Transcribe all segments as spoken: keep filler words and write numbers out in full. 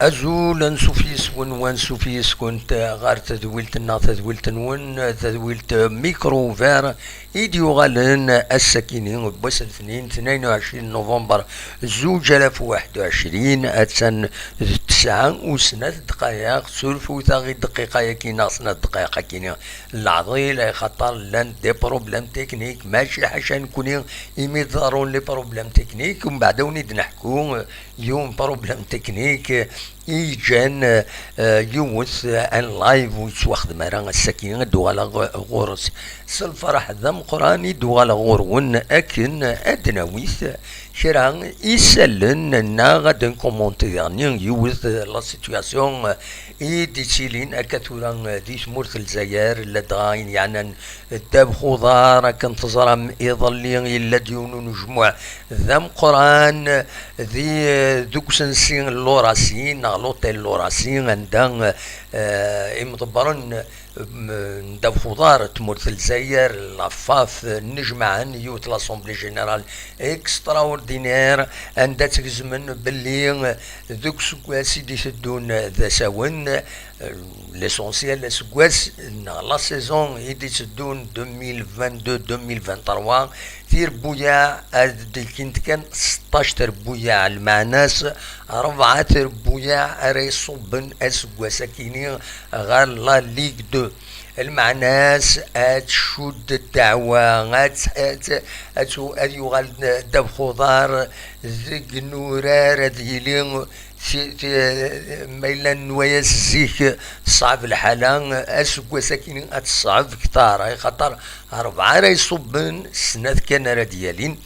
Azul, ansuf yes-wen, wansuf yes-kunt ɣer tedwilt-nneɣ, tadwilt-nwen, tadwilt Micro Ouvert i d-yuɣalen ass-akini n wass n letnin, tnayen u ɛecrin november zuǧ alaf u waḥed u ɛecrin, attan d tesɛa u snat ddqayeq. Surfut-aɣ i ddeqiqa-yaki neɣ snat ddqayeq-akini n leɛḍil, axaṭer llan des problèmes techniques, mačči ḥaca nekni imi d-ḍerrun les problèmes techniques, umbeɛd ad wen-id-neḥku yiwen problème technique i yeǧǧan, eh, yiwet, eh, un live ur yettwaxdem ara. Ass-agi ad d-uɣaleɣ ɣur-s s lferḥ d ameqqran, i d-uɣaleɣ ɣur-wen akken ad d-nawi kra isallen neɣ ad nkumunti daɣen yiwet, eh, la situation, eh, i d-ittilin akka tura, eh, di tmurt n Lezzayer, ladɣa ayen yeɛnan ddabex uḍar. Akken teẓram, iḍelli yella-d yiwen unejmuɛ d ameqqran di, deg usensi n Lorasi neɣ l'hôtel Lorasi, anda, eh, imḍebbren, mm, n ddabex uḍar n tmurt n Lezzayer, la FAF, nnejmaɛen yiwet l'Assemblée Générale extraordinaire, anda ttgezmen belli deg useggas i d-iteddun d asawen, l'essentiel aseggas neɣ la saison i d-iteddun deux mille vingt-deux deux mille vingt-trois, tirebbuyaɛ ad d-lkint kan seṭṭac trebbuyaɛ, lmeɛna-s rebɛa trebbuyaɛ ara iṣubben aseggas-akini ɣer la Ligue deux. Lmeɛna-s ad tcudd ddeɛwa, ad, ad, ad, ad yuɣal ddabex uḍar deg nurar, ad yili si, si, ma yella nwaya-s zik teṣɛeb lḥala, aseggas-akini ad teṣɛeb ktar, axaṭer rebɛa ara iṣubben, snat kan ara d-yalin.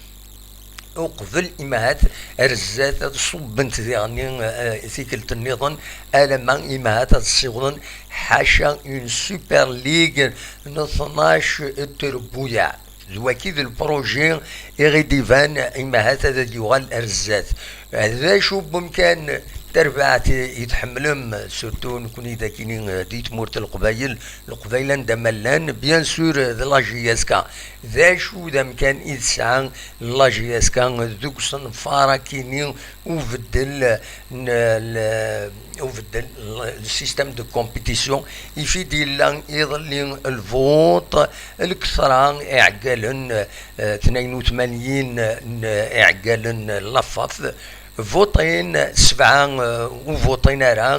Uqbel imahat ar zdat ad ṣubbent diɣen, eh, tikkelt nniḍen, alamma imahat ad ssiwḍen ḥaca une Super League n tnac trebbuyaɛ. D waki d lpruji i ɣ-id-iban, imahat ad yuɣal ar zdat. D acu n wemkan, tarbaɛt i tḥemmlem, surtout nekni d akini di tmurt n Leqbayel, Leqbayel anda ma llan, bien sûr, d la J S K. D acu d amkan i tesɛa la J S K deg usenfar akini ubeddel n l-, ubeddel, le système de compétition, ifi d-yella iḍelli lvuṭ, lketṛa iɛeggalen, eh, tnayen u tmanyin n iɛeggalen n la FAF, vuṭin sebɛa, eh, ur vuṭin ara,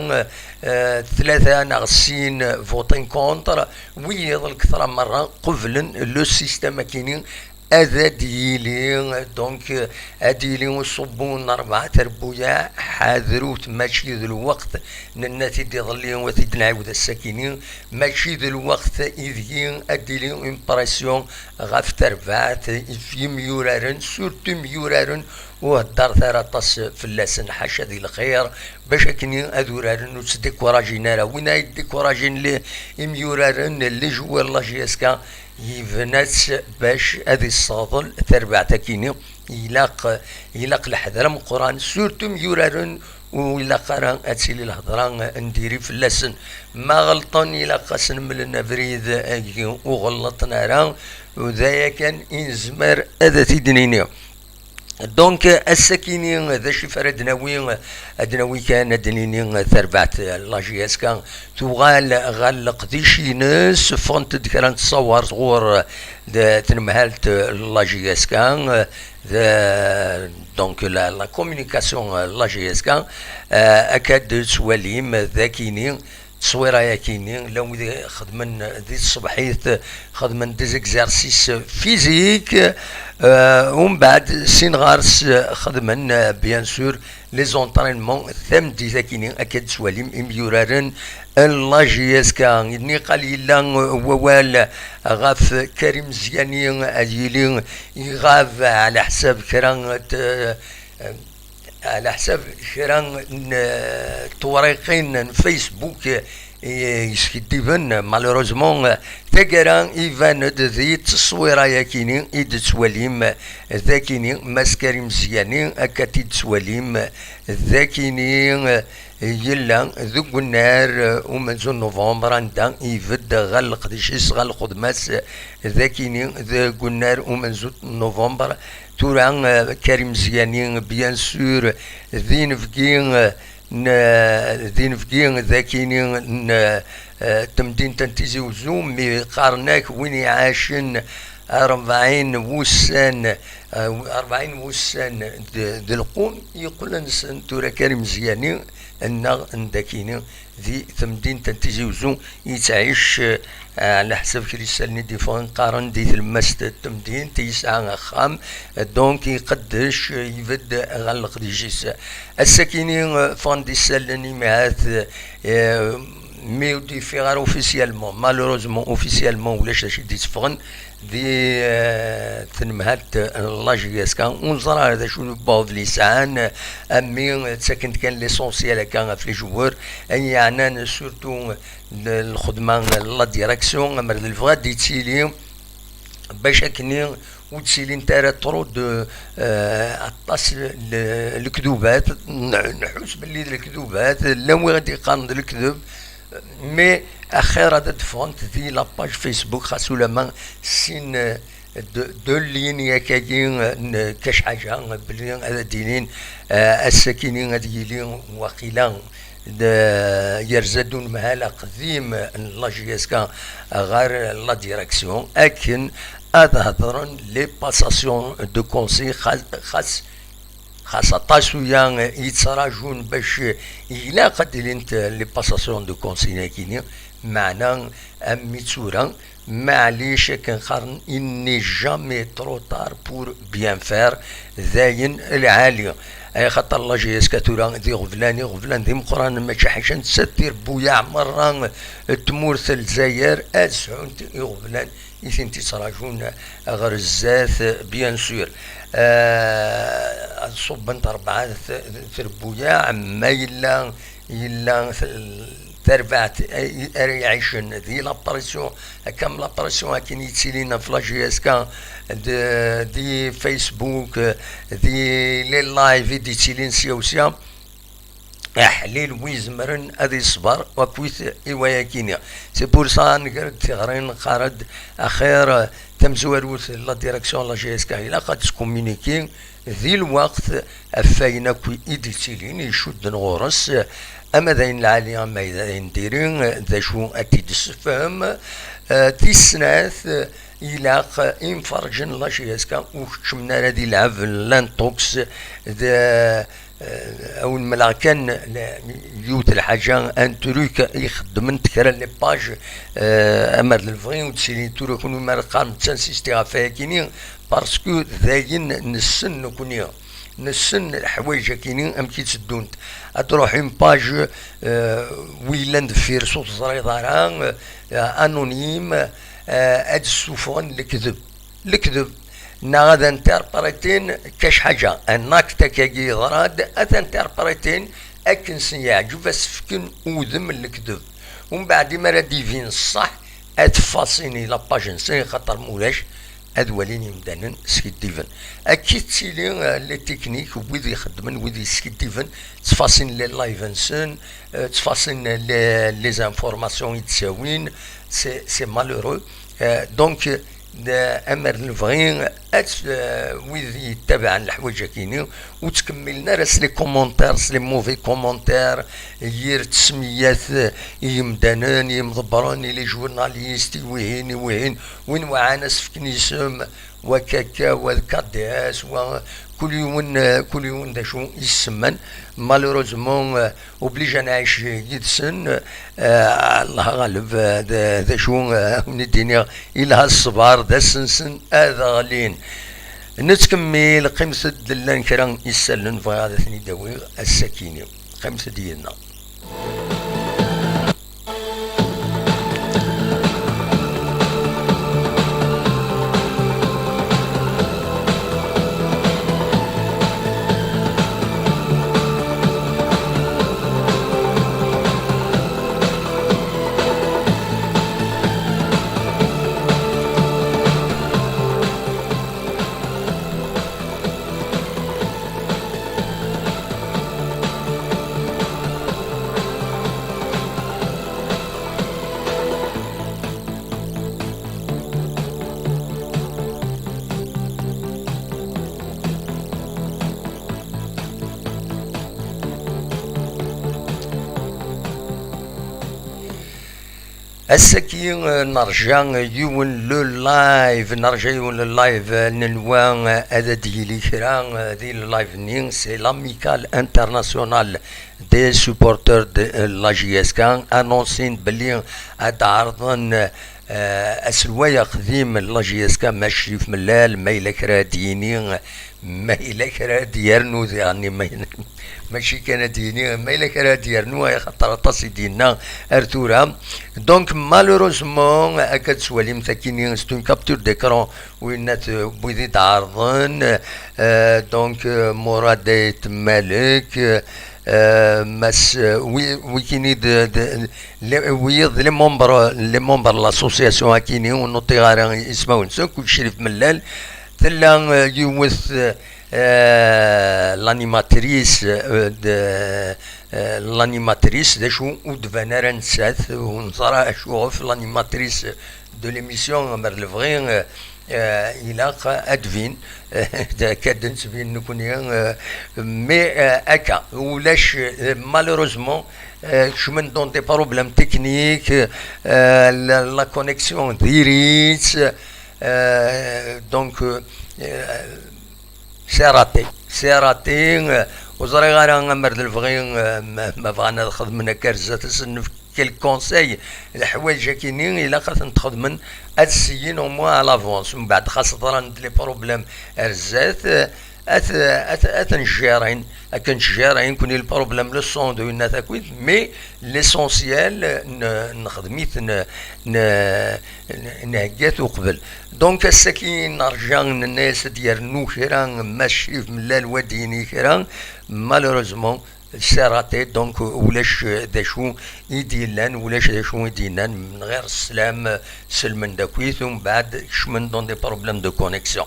eh, tlata neɣ sin vuṭin contre, wiyiḍ lketṛa merra qeblen le système akini ad d-yili, donc, ad d-yili uṣubbu n rebɛa trebbuyaɛ. Ḥadrut, mačči d lweqt, nenna-t-id iḍelli, ad t-id-nɛiwed ass-akini, mačči d lweqt ideg ad d-tili une pression ɣef terbaɛt, ɣef yimyuraren, surtout imyuraren ur heddret ara aṭas fell-asen, ḥaca di lxir, bac akken ad uraren ur ttdikurajen ara. Win ay ddikurajen li-, imyuraren, les joueurs la J S K, yebna-tt bac ad isseɣḍel tarbaɛt akini. Ilaq, ilaq leḥder ameqqran, surtout imyuraren ur ilaq ara ad tili lhedra n diri fell-asen. Ma ɣelṭen, ilaq ad sen-mlen abrid agi ur ɣelṭen ara, u d aya kan i nezmer ad t-id-nini. Donc, ass-akini, d acu ara d-nawi? Ad d-nawi kan, ad d-nini, tarbaɛt, la J S K, tuɣal ɣer leqdic-ines, ffɣent-d kra n tsawart ɣur d-, tnemhalt, la J S K, d-, donc, la, la communication, la J S K, euh, akka d-tettwalim d akini, tteswira-yakini, llan wid xedmen di tṣebḥit, xedmen des exercices physiques, euh, umbeɛd sin ɣer-s xedmen, euh, bien sûr, les entraînements tameddit-akini, akka d-tettwalim imyuraren n la J S K. Nniqal yella wawal ɣef Karim Ziani, ad yili iɣab ɛla ḥsab kra n t-, ɛla ḥsab kra n, eh, tewriqin n Facebook, eh, yeskiddiben, malheureusement, eh, taggara iban-d di tteswira-yakini i d-tettwalim, eh, dakini Mass Karim Ziani, akka t-id-tettwalim, eh, dakini, eh, yella deg unnar, eh, umenzu n November, anda ibedd ɣer leqdic-is, ɣer lxedma-s, eh, dakini deg unnar umenzu n November. Tura, eh, Karim Ziani, bien sûr, d inebgi, eh, n, d inebgi d akini n, eh, temdint n Tizi Uzzu, mi qqaren-ak win iɛacen rebɛin wussan, eh, rebɛin wussan d, d lqum, yeqqel-nsen tura Karim Ziani, nneɣ n dakini di temdint n Tizi Uzzu, yettɛic, eh, ɛla ḥsab kra isallen i d-iffɣen, qqaren di tlemmast n temdint, yesɛa axxam, donc iqeddec, ibedd ɣer leqdic-is. Ass-akini, eh, ffɣen-d isallen, imi ahat, eh, mi ur d-yeffiɣ ara officiellement, malheureusement, officiellement ulac d acu i d-itteffɣen di, eh, tnemhalt n la J S K. Ur neẓri ara d acu n ubaɣ d lisɛan, ami ttaken-d kan l'essentiel akka ɣef les joueurs, ayen yeɛnan surtout l-, lxedma n la direction, amer d lebɣi ad d-yettili bac akkenni ur ttilint ara trop de, eh, aṭas n lekdubat. N-, nḥuss belli d lekdubat, llan wid i d-yeqqaren d lekdeb, mais axir ad d-ffɣent di la page Facebook, xas ulama sin, eh, de, de lignes yakagi, eh, n kac ḥaǧa, belli ad d-inin, eh, ass-akini ad yili waqila d-, yerza-d unemhal aqdim n la J S K ɣer la direction, akken ad hedren les passations de conseil, xas, xas, xas aṭas uya yettrajun bac ilaq ad d-ilint les passations de conseil-agi-ni, meɛna am mi tura, maɛlic akken qqaren, il n'est jamais trop tard pour bien faire, d ayen lɛali. Ay xaṭer la J S K tura d iɣeblan, iɣeblan d imeqqranen, mačči ḥaca nettat, tirebbuyaɛ merra n tmurt n Lezzayer ad sɛunt iɣeblan i tent-ittrajun ɣer zdat, bien sûr. Eh, ad ṣubbent rebɛa t-, trebbuyaɛ, ma yella, yella t-, tarbaɛt ay, ara iɛicen di la pression, akka am la pression akken yettilin ɣef la J S K, d, di Facebook, di les lives i d-yettilin sya u sya. Aḥlil wi izemren ad iṣber akkit i wayakini. C'est pour ça nger-d tiɣri, neqqar-d axir tamezwarut, la direction n la J S K ilaq ad teskuminiki di lweqt ɣef wayen akk i d-yettilin icudden ɣur-s, ama d ayen lɛali ama d ayen diri, d acu ad t-id-tessefhem. Eh, tis snat, ilaq imferrǧen n la J S K ur keččmen ara di lɛeb n l'intox d, eh, awen-mleɣ kan l-, yiwet lḥaǧa, un truc i xeddment kra n les pages, eh, ama d lebɣi ur d-ttilin tura kunwi mi ara teqqarem d tansisti ɣef wayakini, parce que d ayen nessen nekni. Nessen leḥwayeǧ-akini amek i tteddunt. Ad truḥ une page, eh, wi yellan deffir-s ur teẓriḍ ara, eh, anonyme, eh, ad d-ssufɣen lekdeb. Lekdeb. Neɣ ad interpretin kac ḥaǧa. Un acte akkagi yeḍra-d, ad t-interpretin akken sen-yeɛǧeb, ad s-fken udem n lekdeb. Umbeɛd, imi ara d-ibin ṣṣeḥ, ad fasin i la page-nsen, xaṭer ma ulac, ad walin imdanen skiddiben. Akka i tettili, eh, les techniques, wid ixeddmen, wid yeskiddiben, ttfasin les lives-nsen, eh, ttfasin les, les informations i d-ttawin, c'est, c'est malheureux. Eh, donc, eh, amer lebɣi, ad, eh, wid yettabaɛen leḥwayeǧ-akini, ur ttkemmilen ara s les commentaires, s les mauvais commentaires, yir tesmiyat i yimdanen, i yimḍebbren, i les journalistes, i wihin, i wihin, win weɛan ad s-fken isem, wa kaka, wa d K D S, wa kul yiwen, kul yiwen d acu i s-semman. Malheureusement, eh, obligé ad nɛic yid-sen, eh, Allah ɣaleb, eh, d, d acu, eh, wen-d-iniɣ, ilha ṣṣber, d ass-nsen ad ɣlin. Nettkemmil, qqimet-d, llan kra isallen bɣiɣ ad ten-id-awiɣ ass-akini. Qqimet-d yid-neɣ. Ass-agi, eh, nerja yiwen le live, nerja yiwen le live, eh, nenwa, eh, ad d-yili kra, eh, di le live-nni, c'est l'Amicale Internationale des Supporters de, eh, la J S K, annoncin belli ad ɛerḍen, eh, aselway aqdim n la J S K, Mass Crif Mellal, ma yella kra ad d-yini, eh, ma yella kra ad d-yernu diɣen, ma yella, mačči kan ad d-yini, ma yella kra ad d-yernu, axaṭer aṭas i d-yenna ar tura. Donc, malheureusement, akka tettwalimt akini, c'est une capture d'écran, winna t-, wid i d-ɛerḍen, euh, donc, euh, Mourad Ayt Malek, euh, Mass, euh, wi-, wikini d, d, les, wiyiḍ, les membres, les membres de l'association akini, ur nuṭiɣ ara ismawen-nsen, kull Crif Mellal, tella, euh, yiwet, euh, euh, l'animatrice, euh, de, euh, l'animatrice, d acu ur d-tban ara nettat, ur neẓra acu ɣef l'animatrice de l'émission, mer lebɣi, euh, euh, ilaq ad d-tbin, euh, d-, akka d-nettbin nekni, euh, mais, euh, akka, ulac, euh, malheureusement, euh, kecmen dans des problèmes techniques, euh, la, la connexion diri-tt, euh, donc, euh, euh, C'est raté, c'est raté. Euh, ur ẓriɣ ara amer d lebɣi, euh, ma, ma bɣan ad xedmen akka ar zdat, ad sen-nefk quelques conseils. Leḥwayeǧ akini ilaq ad ten-txedmen, ad syin au moins à l'avance. Mbeɛd xas ḍran-d les problèmes ar zdat, euh, ad, ad, ad ten-gérin, akken gérin, kuni le problème le son d winna takwit, mais l'essentiel, euh, n-, nexdem-it, n-, n-, n-, nhegga-t uqbel. Donc, ass-agi nerja, nenna-yas ad d-yernu kra, Mass Crif Mellal wa d-yini kra, malheureusement, c'est raté, donc, ulac d acu i d-yellan, ulac d acu i d-yennan, n ɣir sslam, selmen-d akkit, umbeɛd kecmen dans des problèmes de connexion.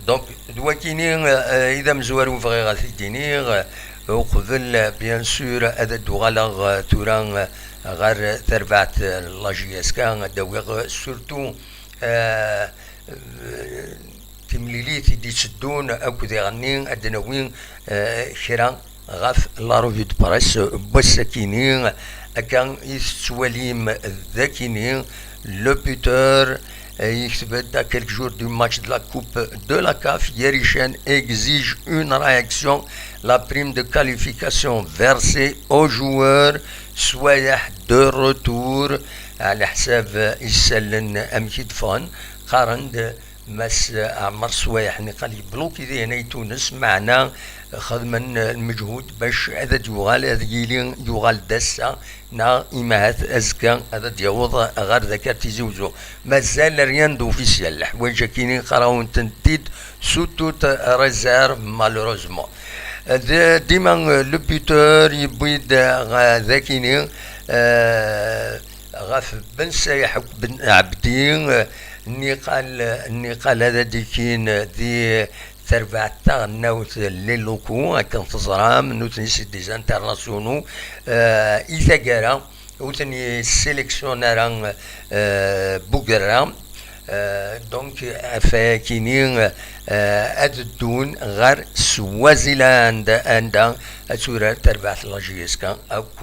Donc, d wakini, euh, i d amezwaru bɣiɣ ad t-id-iniɣ, euh, uqbel, euh, bien sûr, ad d-uɣaleɣ, euh, tura, euh, ɣer terbaɛt, euh, la J S K, ad d-awiɣ, euh, surtout, euh, euh, timlilit i d-itteddun akked iɣenni, ad d-nawi, euh, kra ɣef la revue de presse n wass-akini, akka i tettwalim d akini, le buteur, euh, yekteb-d à quelques jours du match de la Coupe de la CAF, Yerichen exige une réaction, la prime de qualification versée aux joueurs, Swayeḥ de retour, ɛla ḥsab isallen amek i d-ffɣen, qqaren-d Mass Ɛmer Swayeḥ niqal yebluki dihin ay Tunes, meɛna xedmen lmeǧhud bac ad d-yuɣal, ad yili yuɣal-d ass-a, neɣ imahat azekka ad d-yaweḍ ɣer dakar Tizi Uzzu. Mazal rien d'officiel, leḥwayeǧ-akini qqareɣ-awen-tent-id sous toute réserve, malheureusement. D-, dima, euh, le buteur yewwi-d, euh, d akini, euh, ɣef Ben Sayeḥ akked Ben Ɛebdi, euh, niqal, niqal ad d-ikin di terbaɛt taɣelnawt, les locaux, akken teẓram, nutni c'est des internationaux, euh, i taggara, ur ten-yessélectionne ara, euh, Bugerra. Euh, donc, ɣef wayakini, euh, ad ddun ɣer Swaziland, anda ad turar terbaɛt la J S K akk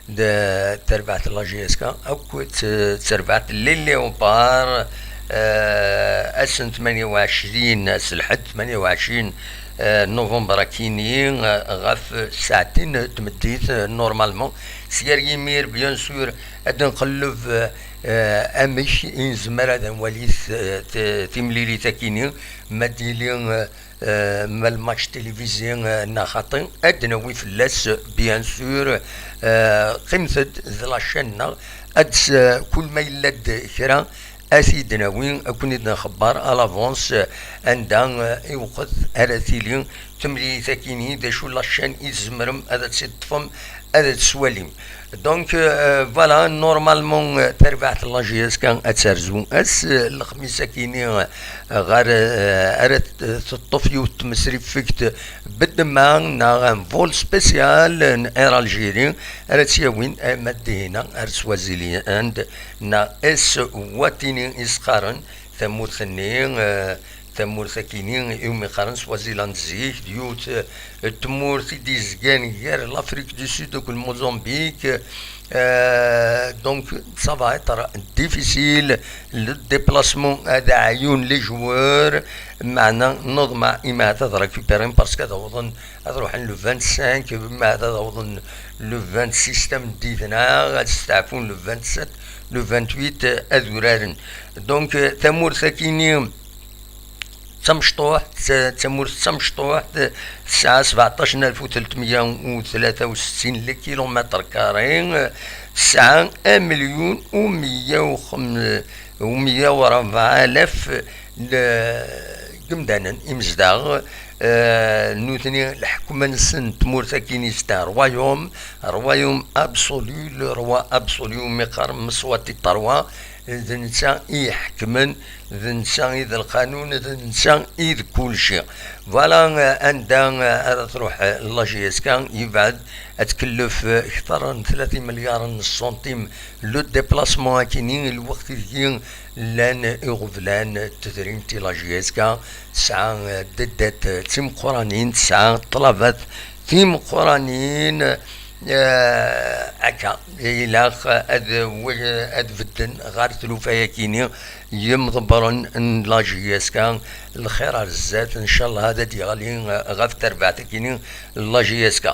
d terbaɛt la J S K akk d terbaɛt les Léopards, euh, ass n tmanya u ɛecrin, ass n lḥedd, tmanya u ɛecrin, euh, novembre akini, euh, ɣef saɛtin n tmeddit, euh, normalement. Sya ar yimir, bien sûr, ad nqelleb, euh, amek i nezmer ad nwali t-, t-, timlilit akini, ma d-yili, euh, euh, ma lmatch télévisé, euh, neɣ xaṭi, ad d-nawi fell-as, bien sûr, euh, qqimet-d d la chaîne-nneɣ, ad s-, kul ma yella-d kra, ad t-id-nawi, ad ken-id-nxebber à l'avance, euh, anda, euh, iwqet ara tili temlilit akini, d acu la chaîne i tzemrem ad tt-id-ṭṭfem, ad tt-twalim. Donc, euh, voilà, normalement, euh, terbaɛt la J S K ad terzu ass, euh, lexmis akini, euh, ɣer, euh, ara t-, teṭṭef yiwet tmesrifegt bedma neɣ un vol spécial n Air Algérie ara tt-yawin, eh, ma d-ihina ar Swaziland neɣ Eswatini i s-qqaren tamurt-nni, euh, tamurt akini iwumi qqaren Swaziland zik, d yiwet, eh, n tmurt i d-yezgan gar l'Afrique du Sud akked Mozambique. Eh, donc, ça va être difficile, le déplacement, ad ɛyun les joueurs, meɛna neḍmeɛ imi ad récupérer, parce que ad awḍen, ad ruḥen le vingt-cinq, imi ad awḍen le vingt-six tameddit-nneɣ, ad steɛfun le vingt-sept, le vingt-huit, eh, ad uraren. Donc, eh, tamurt akini d tamecṭuḥt, d tamurt d tamecṭuḥt, tesɛa sebɛeṭṭac alef u tlatmeyya u tlata u settin les kilomètres carrés, tesɛa amelyun u meyya u xemsa, u meyya u rebɛa alaf n yimdanen imezdaɣ. Eh, nutni, lḥekma-nsen n tmurt akini c'est un royaume, royaume absolu, le roi absolu, umi qqaren Mswati trois, d netta i iḥekmen, d netta i d lqanun, d netta i d kulci. Voilà, eh, anda, eh, ara truḥ, eh, la J S K, yebɛed, ad tkellef, eh, kter n tlata imelyaren n ṣṣuntim le déplacement akini, lweqt deg-i llan iɣeblan n tedrimt i la J S K, tesɛa, eh, ddeddat, eh, d timeqqranin, tesɛa ṭṭlabat timeqqranin, eh, akka, ilaq ad, ad bedden ɣer tlufa-yakini yimḍebbren n la J S K, lxir ar zdat, ncallah ad d-yeɣli, eh, ɣef terbaɛt-akini la J S K.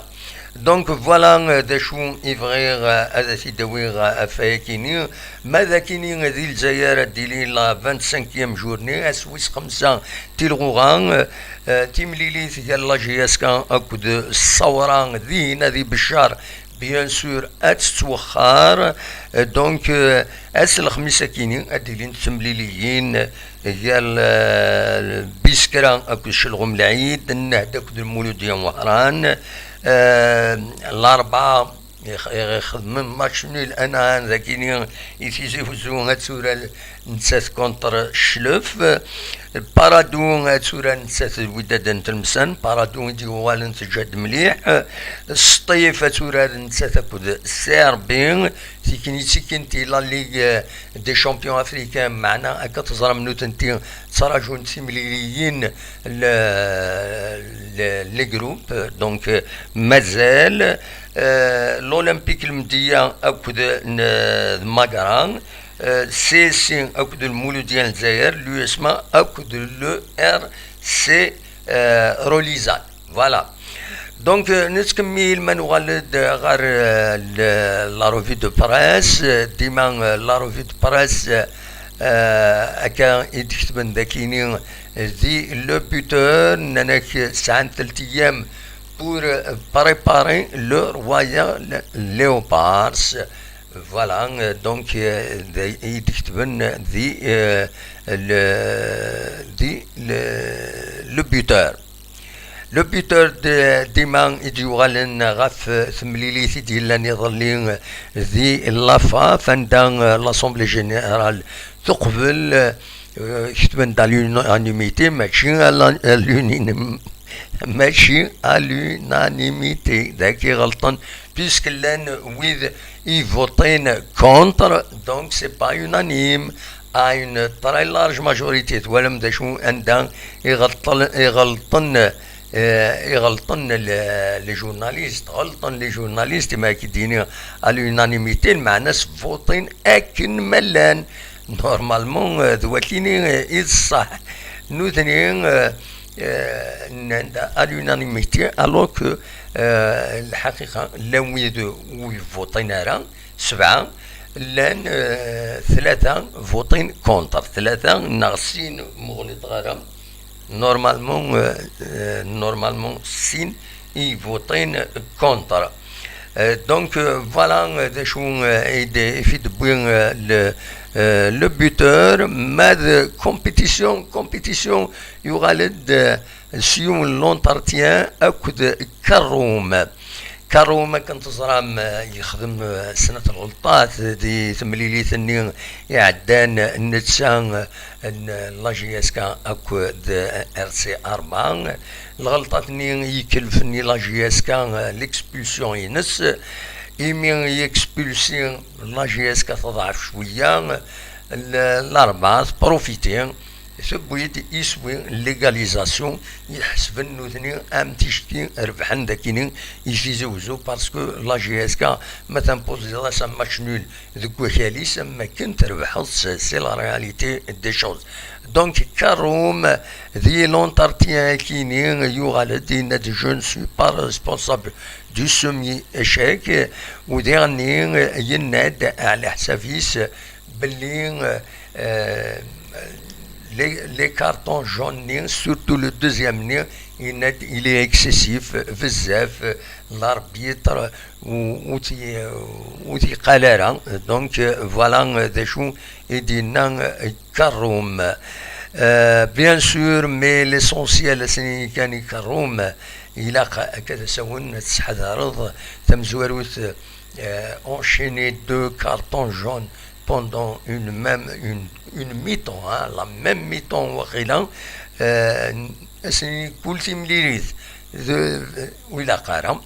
Donc voilà, eh, d acu i bɣiɣ, eh, ad t-id-awiɣ, eh, ɣef wayakini. Ma d akini di Lezzayer ad d-tili la vingt-cinquième journée, ass wis xemsa tilɣuɣa, eh, eh, timlilit gar la J S K akked Ṣṣawra dihin ad ibeccer, bien sûr, ad tettwexxar. Eh, donc, eh, ass lexmis akini ad d-ilint temliliyin, eh, gar, eh, Biskra akked Celɣum Lɛid, Nnehd akked Lmuludya n Wehran, eh, Larebɛa ix-, ixedmen match nul un à un, d akini i Tizi Wezzu ad turar nettat contre Cclef. Paradou ad turar nettat d Wydad n Tlemsan. Paradou i d-yuɣalen teǧhed mliḥ. Sṭif ad turar nettat akked C R B. Tikni d tikint i la Ligue des Champions Africains, meɛna akka teẓram nutenti ttraǧun timliliyin le, le, les groupes, donc, euh, mazal, euh, l'Olympique Lmedya akked n, d Magra, euh, C S C akked Lmuludya n Lezzayer, l'U S M A akked le R C, euh, Rolizan. Voilà. Donc, euh, nettkemmil ma nuɣal-d ɣer, euh, le, la revue de presse, euh, dima, euh, la revue de presse, euh, euh, akka i d-ketben dakini, euh, di Le Buteur, nnan-ak sɛan telt ayyam pour, euh, préparer le Royal Léopards. Voilà, euh, donc, euh, d-, i d-ketben di, euh, le, di le, Le Buteur. Le Buteur d-, dima i d-yuɣalen ɣef temlilit i d-yellan iḍelli di l'AFAF, anda, euh, l'Assemblée Générale teqbel, euh, ketben-d à l'unanimité, mačči à la, à l'unanim-, mačči à l'unanimité, dagi ɣelṭen, puisque llan wid i votin contre, donc c'est pas unanime, à une très large majorité. Twalam d acu anda i ɣelṭen, i ɣelṭen, euh, i ɣelṭen le, les journalistes, ɣelṭen les journalistes, imi ak-d-ini à l'unanimité, lmeɛna-s votin akken ma llan. Normalement, euh, d wakini, euh, i d ṣṣeḥ. Nutni, euh, euh, nnan-d à l'unanimité, alors que, euh, lḥaqiqa, llan wid ur yevvoṭin ara, sebɛa, llan, euh, tlata votin contre, tlata neɣ sin, ma ur ɣliḍeɣ ara, normalement, euh, euh, normalement, sin i votin contre. Euh, donc, euh, voilà, euh, d acu, euh, i d-, i fi d-tewwi, euh, le, euh, Le Buteur, ma d compétition, compétition, yuɣal-d, euh, s yiwen l'entretien akked Karum. Karum, akken teẓram, euh, yexdem, euh, snat lɣelṭat di temlilit-nni iɛeddan, netta, euh, n la J S K akked R C rebɛa. Lɣelṭat-nni i ikelfen i la J S K, euh, l'expulsion-ines. Imi i expulsi la J S K teḍɛef cwiya, l-, l'Arbaɛa tprofiti, tewwi-d iswi légalisation, i ḥesben nutni am ticki rebḥen dakini i Tizi Uzzu, parce que la J S K ma tempoziḍ-as am match nul deg wakal-is, am akken trebḥeḍ, c'est la réalité des choses. Donc Karum di l'entretien-akini yuɣal-d, yenna-d: "Je ne suis pas responsable du semi-échec", u diɣenni yenna-d ɛla ḥsab-is belli, euh, les, les cartons jaunes-nni, surtout le deuxième-nni, yenna-d il est excessif, bezzaf, l'arbitre ur, ur t-, ur t-yeqqal ara. Donc, euh, voilà, euh, d acu i d-yenna, euh, Karum. Euh, bien sûr, mais l'essentiel, ass-nni kan i Karum, ilaq akka d asawen ad tesḥadareḍ tamezwarut, euh, enchaîner deux cartons jaunes pendant une même, une, une mi-temps, hein, la même mi-temps, waqila, euh, ass-nni kul timlilit, d, ur ilaq ara.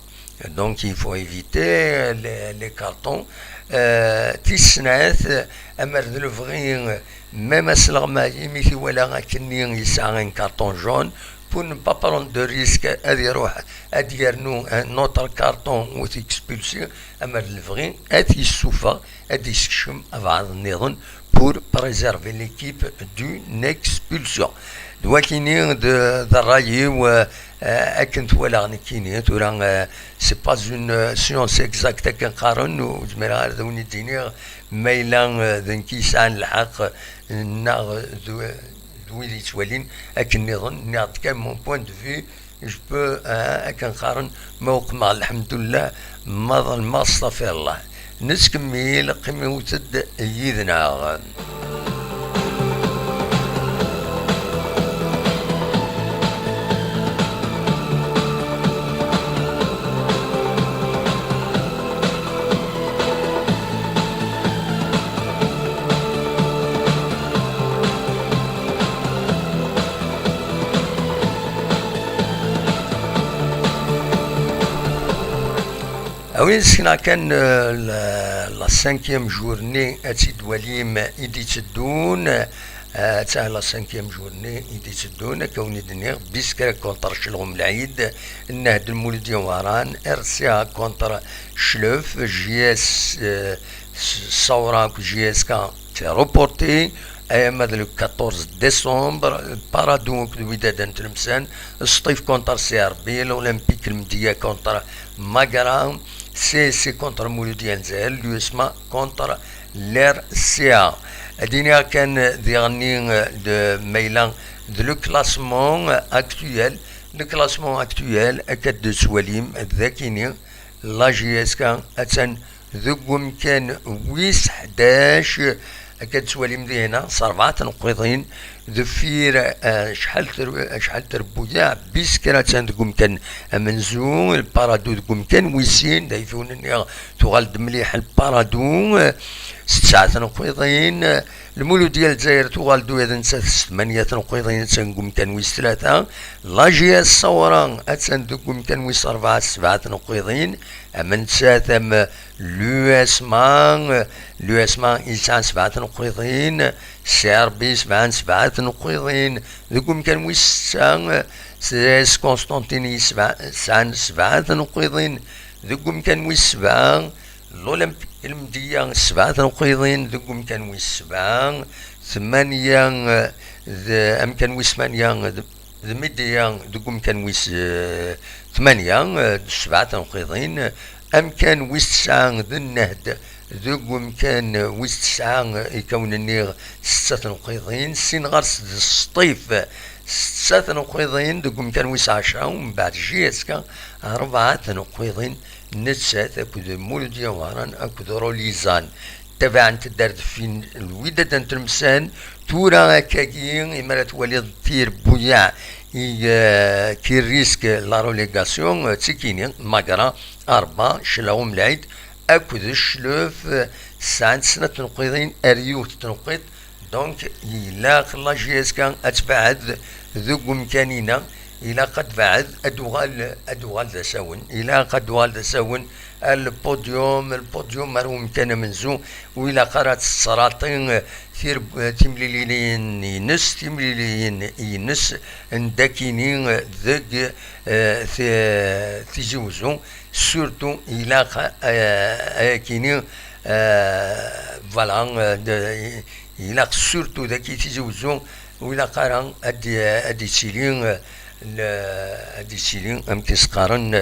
Donc il faut éviter les, les cartons. Euh, tis snat, amer d lebɣi, même asleɣmay imi t-iwala akkenni yesɛa un carton jaune, pour ne pas prendre de risque, ad iruḥ ad yernu un autre carton u t-expulser, amer d lebɣi ad t-yessufeɣ, ad d-yessekcem abɛaḍ nniḍen pour préserver l'équipe d'une expulsion. D wakini d, d ṛṛay-iw, euh, euh, akken twalaɣ nekkini. Tura, euh, c'est pas une, euh, science exacte akken qqaren, ur zmireɣ ara ad awen-d-iniɣ ma yella, euh, d nekk yesɛan lḥeqq, euh, neɣ d, d wid yettwalin akken nniḍen. Nniɣ-d kan mon point de vue, je peux, euh, akken qqaren, ma uqmeɣ, lḥemdullah, ma ḍelmeɣ, staɣfirullah. Nettkemmil, qqimet-d yid-neɣ. A win sekneɣ kan, euh, la, la cinquième journée ad tt-id-twalim i d-itteddun, euh, ata la cinquième journée i d-itteddun, akka wen-id-nniɣ, Biskra contre Chelɣum Lɛid, Nnehd Lmuludya Waran, R C A contre Chlef, J S, euh, Sawra akked J S K, c'est reporté, ama d le quatorze décembre, Paradou akked Wydad n Tlemsan, Sṭif contre C R B, l'Olympique Lmedya contre Magra, C S C contre Mouloudia Nzael, l'U S M A contre l'R C A. Ad iniɣ kan diɣenni, euh, de ma yella d le classement, euh, actuel, le classement actuel, akka d-tettwalim d akini, la J S K attan deg umkan wis ḥdac, akka d-tettwalim dihna, s rebɛa tneqqiḍin, deffir, eh, acḥal ter-, acḥal trebbuyaɛ, Biskra attan deg umkan amenzu, Lparadu deg umkan wis sin, d ayfun-nni tuɣal-d mliḥ Lparadu, eh, s tesɛa tneqqiḍin, eh, Lmuludya Lezzayer tuɣal-d ula d nettat s tmanya tneqqiḍin, attan deg umkan wis tlata, la J S Sawra attan deg umkan wis rebɛa s sebɛa tneqqiḍin, am nettat, am l'U S M A, l'U S M A yesɛan sebɛa tneqqiḍin, C R B sɛan sebɛa tneqqiḍin, deg umkan wis setta, C S Constantine yesɛa-, sɛan sebɛa tneqqiḍin, deg umkan wis sebɛa, l'Olympique Lmedya sebɛa tneqqiḍin, deg umkan wis sebɛa, tmanya, d, amkan wis tmanya, d, d Midiya deg umkan wis, eh, tmanya, eh, d sebɛa tneqqiḍin, amkan wis tesɛa d Nnehd deg umkan wis tesɛa, eh, ikkawen-nni setta tneqqiḍin, sin ɣer-s d Sṭif, setta tneqqiḍin deg umkan wis ɛecra, umbeɛd J S K rebɛa tneqqiḍin, nettat akked Muludya Waran akked Rolizan. Tabaɛent-d ar deffir Lwidad n Tlemsan, tura akkagi, imi ara twaliḍ tirbuyaɛ i, eh, qui risque la relégation, eh, ttikini, Magra, Arba, Claɣum Lɛid, akked Cclef, eh, sɛant snat tneqqiḍin ar yiwet tneqqiḍt, donc ilaq la J S K ad tbeɛɛed deg umkan-ina, ilaq ad tbeɛɛed, ad tuɣal, ad tuɣal d asawen, ilaq ad tuɣal d asawen, Le podium, le podium ar umkan amenzu, ur ilaq ara ad tettṛaṭi, eh, tir-, eh, timliliyin-ines, timliliyin-ines n dakini, eh, deg, eh, ti-, Tizi Uzzu, surtout ilaq, eh, ayakini, eh, voilà, eh, de-, ilaq surtout daki Tizi Uzzu, ur ilaq ara ad d-, ad d-ittili, eh, le-, ad d-ittili, amek i s-qqaren,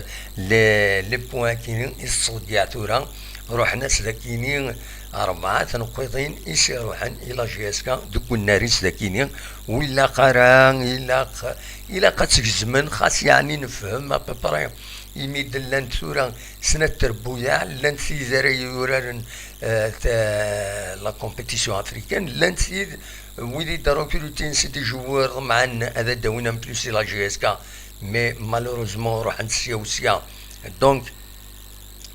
le-, les points-agi i tettḍeyyiɛ tura, ruḥen-as dakini rebɛa tneqqiḍin i s-iruḥen i la J S K deg unnar-is dakini, ur ilaq ara, ilaq, ilaq ad tt-gezmen, xas yeɛni nefhem à peu près, imi d-llant tura snat trebbuyaɛ, llant tid ara yuraren, eh, ta-, la compétition africaine, llant tid wid i d-rekrutin, c'est des joueurs ḍemɛen ad d-awin en plus i la J S K, mais malheureusement ruḥen sya u sya. Donc,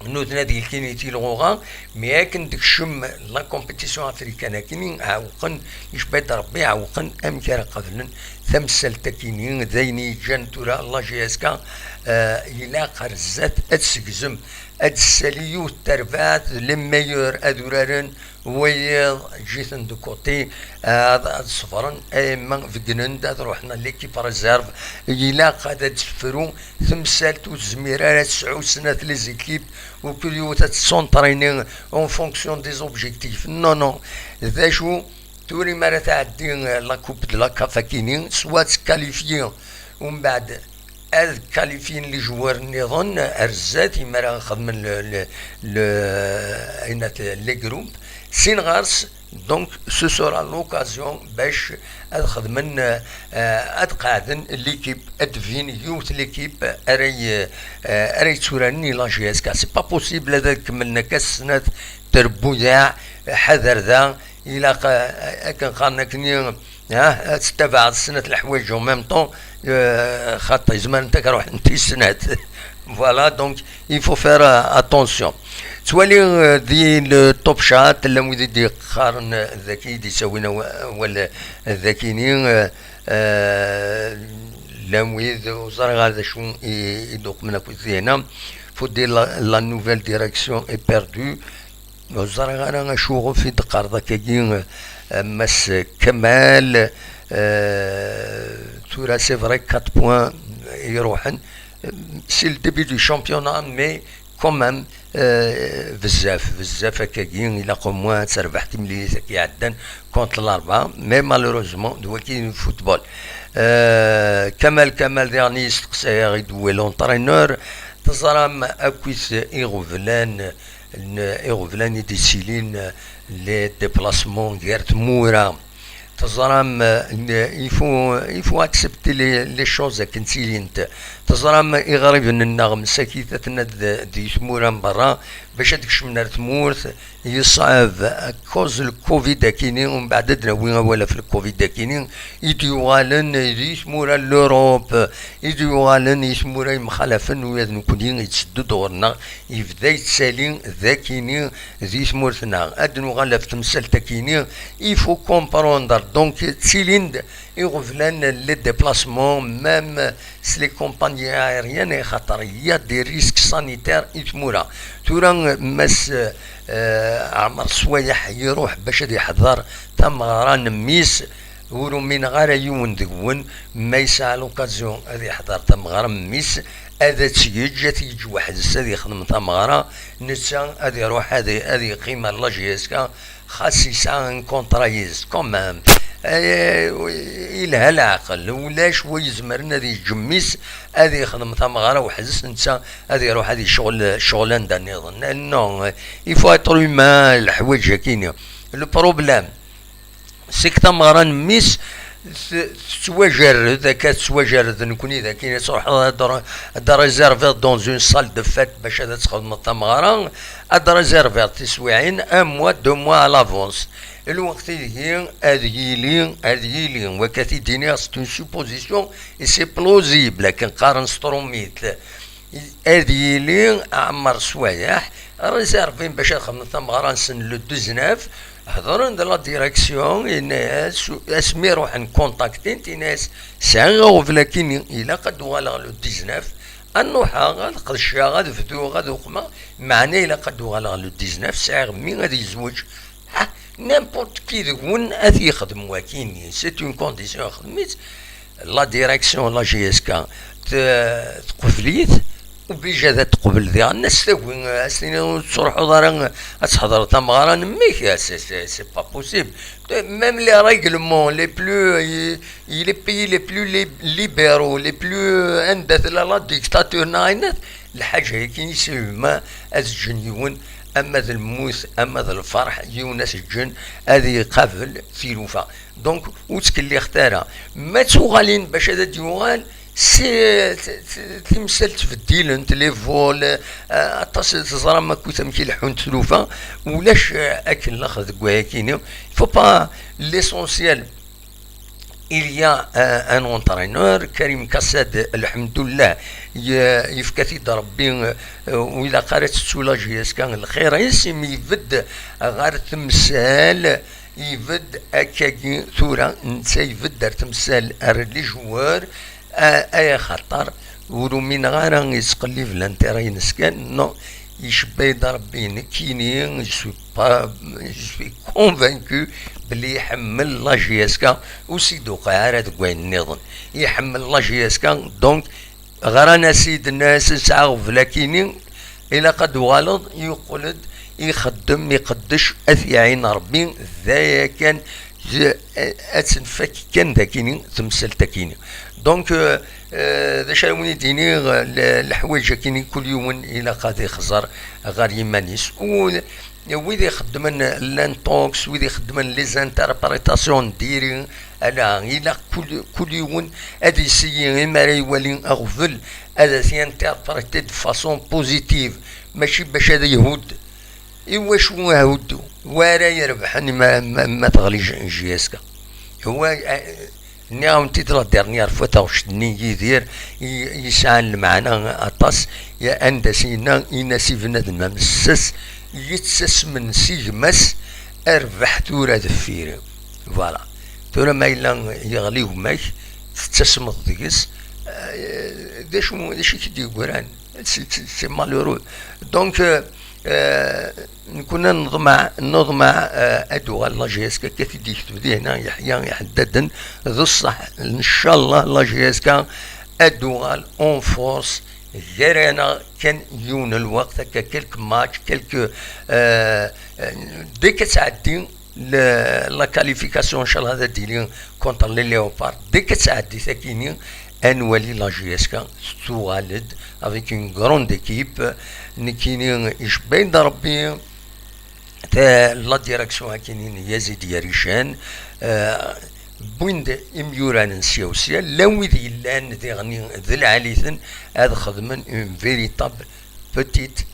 nutni ad yelkin i tilɣuɣa, mais akken d-tekcem la compétition africaine akini, ɛewqen, icba-d Rebbi, ɛewqen amek ara qablen tamsalt-akini, d ayen yeǧǧan tura la J S K, eh, ilaq ar zdat ad segzem, ad d-tessali yiwet terbaɛt, les meilleurs ad uraren, wayeḍ, ǧǧiten de côté, ad, ad ṣebren, ama beggnen-d ad ruḥen à l'équipe réserve. Ilaq ad, ad tefru temsalt, ur tezmir ara ad tesɛu snat les équipes, u kul yiwet ad tettunṭrini en fonction des objectifs. Non, non. D acu, tura mi ara tɛeddi, eh, la Coupe de la CAF akini, soit tettkalifi umbeɛd ad kkalifyin les joueurs nniḍen ar zdat, imi ara xedmen le, le, le, ayen at-, les groupes. Sin ɣer-s, donc, ce sera l'occasion bac ad xedmen, eh, ad qeɛden l'équipe, ad d-tbin yiwet l'équipe ara y-, eh, ara yetturaren i la J S K. C'est pas possible ad kemmlen akka snat trebbuyaɛ, ḥader da, ilaq, eh, akken qqaren akkenni, ah, ad tettabaɛeḍ snat leḥwayeǧ en même temps, eh, xaṭi, zemrent ad k-ruḥent i snat. Voilà, donc, il faut faire, euh, attention. Ttwali, euh, di le Top Chat, llan wid i d-yeqqaren, euh, daki, i d-yettawin awa-, awal, euh, dakini, euh, euh, llan wid, ur ẓriɣ ara d acu i, i d-uqmen akk dinna. Faut dire la, la nouvelle direction est perdue. Ur ẓriɣ ara acuɣef i d-teqqareḍ akkagi, eh, Mass Kamal. Eh, tura, c'est vrai, quatre points i iruḥen. C'est le début du championnat, mais quand même, eh, bezzaf, bezzaf akkagi, ilaq au moins ad terbeḥ timlilit akka iɛeddan contre l'Arba, mais malheureusement, d wagi n football. Eh, Kamal, Kamal, diɣen i yesteqsayeɣ i d l'entraîneur, teẓram akkit iɣeblan n-, iɣeblan i d-yettilin, les déplacements gar tmura. Teẓram, euh, il faut, il faut accepter les, les choses akken ttilint. Teẓram iɣriben-nneɣ msakit aten-a d-, di tmura n berra, bac ad kecmen ar tmurt, yeṣɛeb, à cause le Covid akini, umbeɛd ad d-nawi awal ɣef le Covid akini, i d-yuɣalen di tmura n l'Europe, i d-yuɣalen i tmura yemxalafen, ula d nekkni yetteddu-d ɣur-neɣ, yebda yettali d akini di tmurt-nneɣ. Ad nuɣal ɣef temsalt akini, il faut comprendre, donc, ttilin-d iɣeblan, les déplacements, même s les compagnies aériennes, axaṭer il y a des risques sanitaires i tmura. Tura, Mass, euh, Ɛmer Swayeḥ iruḥ bac ad iḥḍer tameɣra n mmi-s, ur umineɣ ara yiwen deg-wen, ma yesɛa l'occasion ad iḥḍer tameɣra n mmi-s, ad tt-yeǧǧ, ad t-yeǧǧ weḥd-s ad yexdem tameɣra, netta ad iruḥ ad, ad yeqqim ar la J S K, xas yesɛa un contrat yid-s, quand même. Eh, yelha leɛqel, ulac wa izemren ad yeǧǧ mmi-s ad yexdem tameɣra weḥd-s, netta ad iruḥ ad yecɣel ccɣel anda nniḍen. Non, il faut être humain, leḥwayeǧ akini. Le problème, c'est que tameɣra n mmi-s t-, tettwajerred, akka tettwajerred, nekkni d akin ad truḥeḍ ad r-, ad réserver dans une salle de fête bac ad txedmeḍ tameɣra, ad réserver tiswiɛin un mois, deux mois à l'avance. Lweqt ideg ad yili, ad yili, wakka t-id-iniɣ, c'est une supposition et c'est plausible, akken qqaren s trumit. Ad yili Ɛmer Swayeḥ réservé bac ad xedmen tameɣra-nsen le dix-neuf, hedren d la direction, yenna-yas, asmi ruḥen contactin-t, yenna-yas, sɛiɣ aɣbel akini, ilaq ad d-uɣaleɣ le dix-neuf, Ad nuḥeɣ, ad qedceɣ, ad bduɣ, ad uqmeɣ, meɛna ilaq ad uɣaleɣ le dix-neuf, sɛiɣ mmi ad yezweǧ. Ha, n'importe qui deg-wen ad yexdem wakini, c'est une condition, xdem-itt. La direction, la J S K, te-, teqbel-it, obligé ad teqbel diɣen, ad s-tagi, ad s-tini ur tettruḥuḍ ara ad tḥedreḍ tameɣra n mmi-k, c'est, c'est, c'est pas possible. Même les règlements les plus, il est pays les plus lib-, libéraux, les plus, anda tella la dictature neɣ ayen, lḥaǧa-agi i s-yehma ad ǧǧen yiwen, ama d lmut, ama d lferḥ, yiwen ad t-ǧǧen ad iqabel tilufa. Donc, ur ttkellixet ara. Ma d tuɣalin bac ad d-yuɣal, si, t-, t-, timsal ttbeddilent, les vols, euh, aṭas teẓram akkit amek i leḥḥunt tlufa, ulac, euh, akellex deg wayakini. Il faut pas, l'essentiel, il y a, euh, un entraîneur, Karim Kassad, lḥemdullah, ye-, yefka-t-id Rebbi, euh, ur ilaq ara tettu la J S K lxir-is, imi ibedd ɣer temsal, ibedd akkagi tura, netta ibedd ar temsal, ar les joueurs, a-, ay axaṭer ur umineɣ ara yettqellib l'intérêt-ines kan, non, icebba-yi-d Rebbi nekkini, je suis pas, je suis convaincu belli iḥemmel la J S K, ur s-id-tuqiɛ ara deg wayen nniḍen. Iḥemmel la J S K, donc ɣran-as-id, nnan-as nesɛa aɣbel akini, ilaq ad d-tuɣaleḍ, yuqel-d, ixeddem, iqeddec, ad t-iɛin Rebbi, d aya kan, d-, ad tenfak kan d akini, temsalt akini. Donc, euh, euh, d acu ara wen-id-iniɣ, le-, leḥwayeǧ akini, kul yiwen ilaq ad ixẓer ɣer yiman-is. U wid ixeddmen l'intox, wid ixeddmen les interprétations n diri, ala, ilaq kul, kul yiwen ad yessiggi imi ara iwali aɣbel, ad t-interpréter de façon positive, mačči bac ad ihudd. Iwacu ahuddu? Wa ara irebḥen ma, ma, ma teɣli J-, J S K. Wa, eh, nniɣ-awen-t-id la dernière fois, taɣect-nni n Yidir i, i yesɛan lmeɛna aṭas, ya, anda s-yenna, in-as i bnadem amessas yettasmen si gma-s, rbeḥ tura deffir-i. Voilà. Tura ma yella yeɣli gma-k, tettasmeḍ deg-s, eh, d acu, d acu i k-id-yeggran? C'est, c'est, c'est malheureux. Donc, euh, euh, nekkni neḍmeɛ, neḍmeɛ, euh, ad d-tuɣal la J S K, akka t-id-yekteb dihna Yeḥya Iḥeddaden, d ṣṣeḥ, ncallah la J S K ad d-tuɣal en force, gar-aneɣ kan yiwen n lweqt, akka quelques matchs, quelques, euh, euh, dès que ad tɛeddi, le, la qualification, ncallah ad d-tili contre les Léopards. Dès que ad tɛeddi takini, ad nwali la J S K tettuɣal-d avec une grande équipe. Nekkini icebba-yi-d Rebbi, ta-, la direction akini n Yazid Yarican, euh, wwin-d imyuranen sya u sya, llan wid yellan diɣen d lɛali-ten, ad xedmen une véritable petite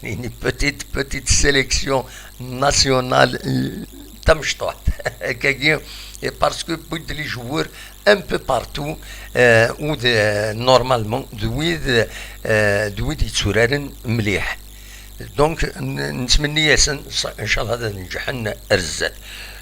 une petite, petite sélection nationale, euh, tamecṭuḥt. Akkagi, et parce que wwin-d les joueurs un peu partout, euh, u d, euh, normalement, d wid, euh, d wid yetturaren mliḥ. Donc, n-, nettmenni-asen, ncallah ad nǧeḥen ar zdat.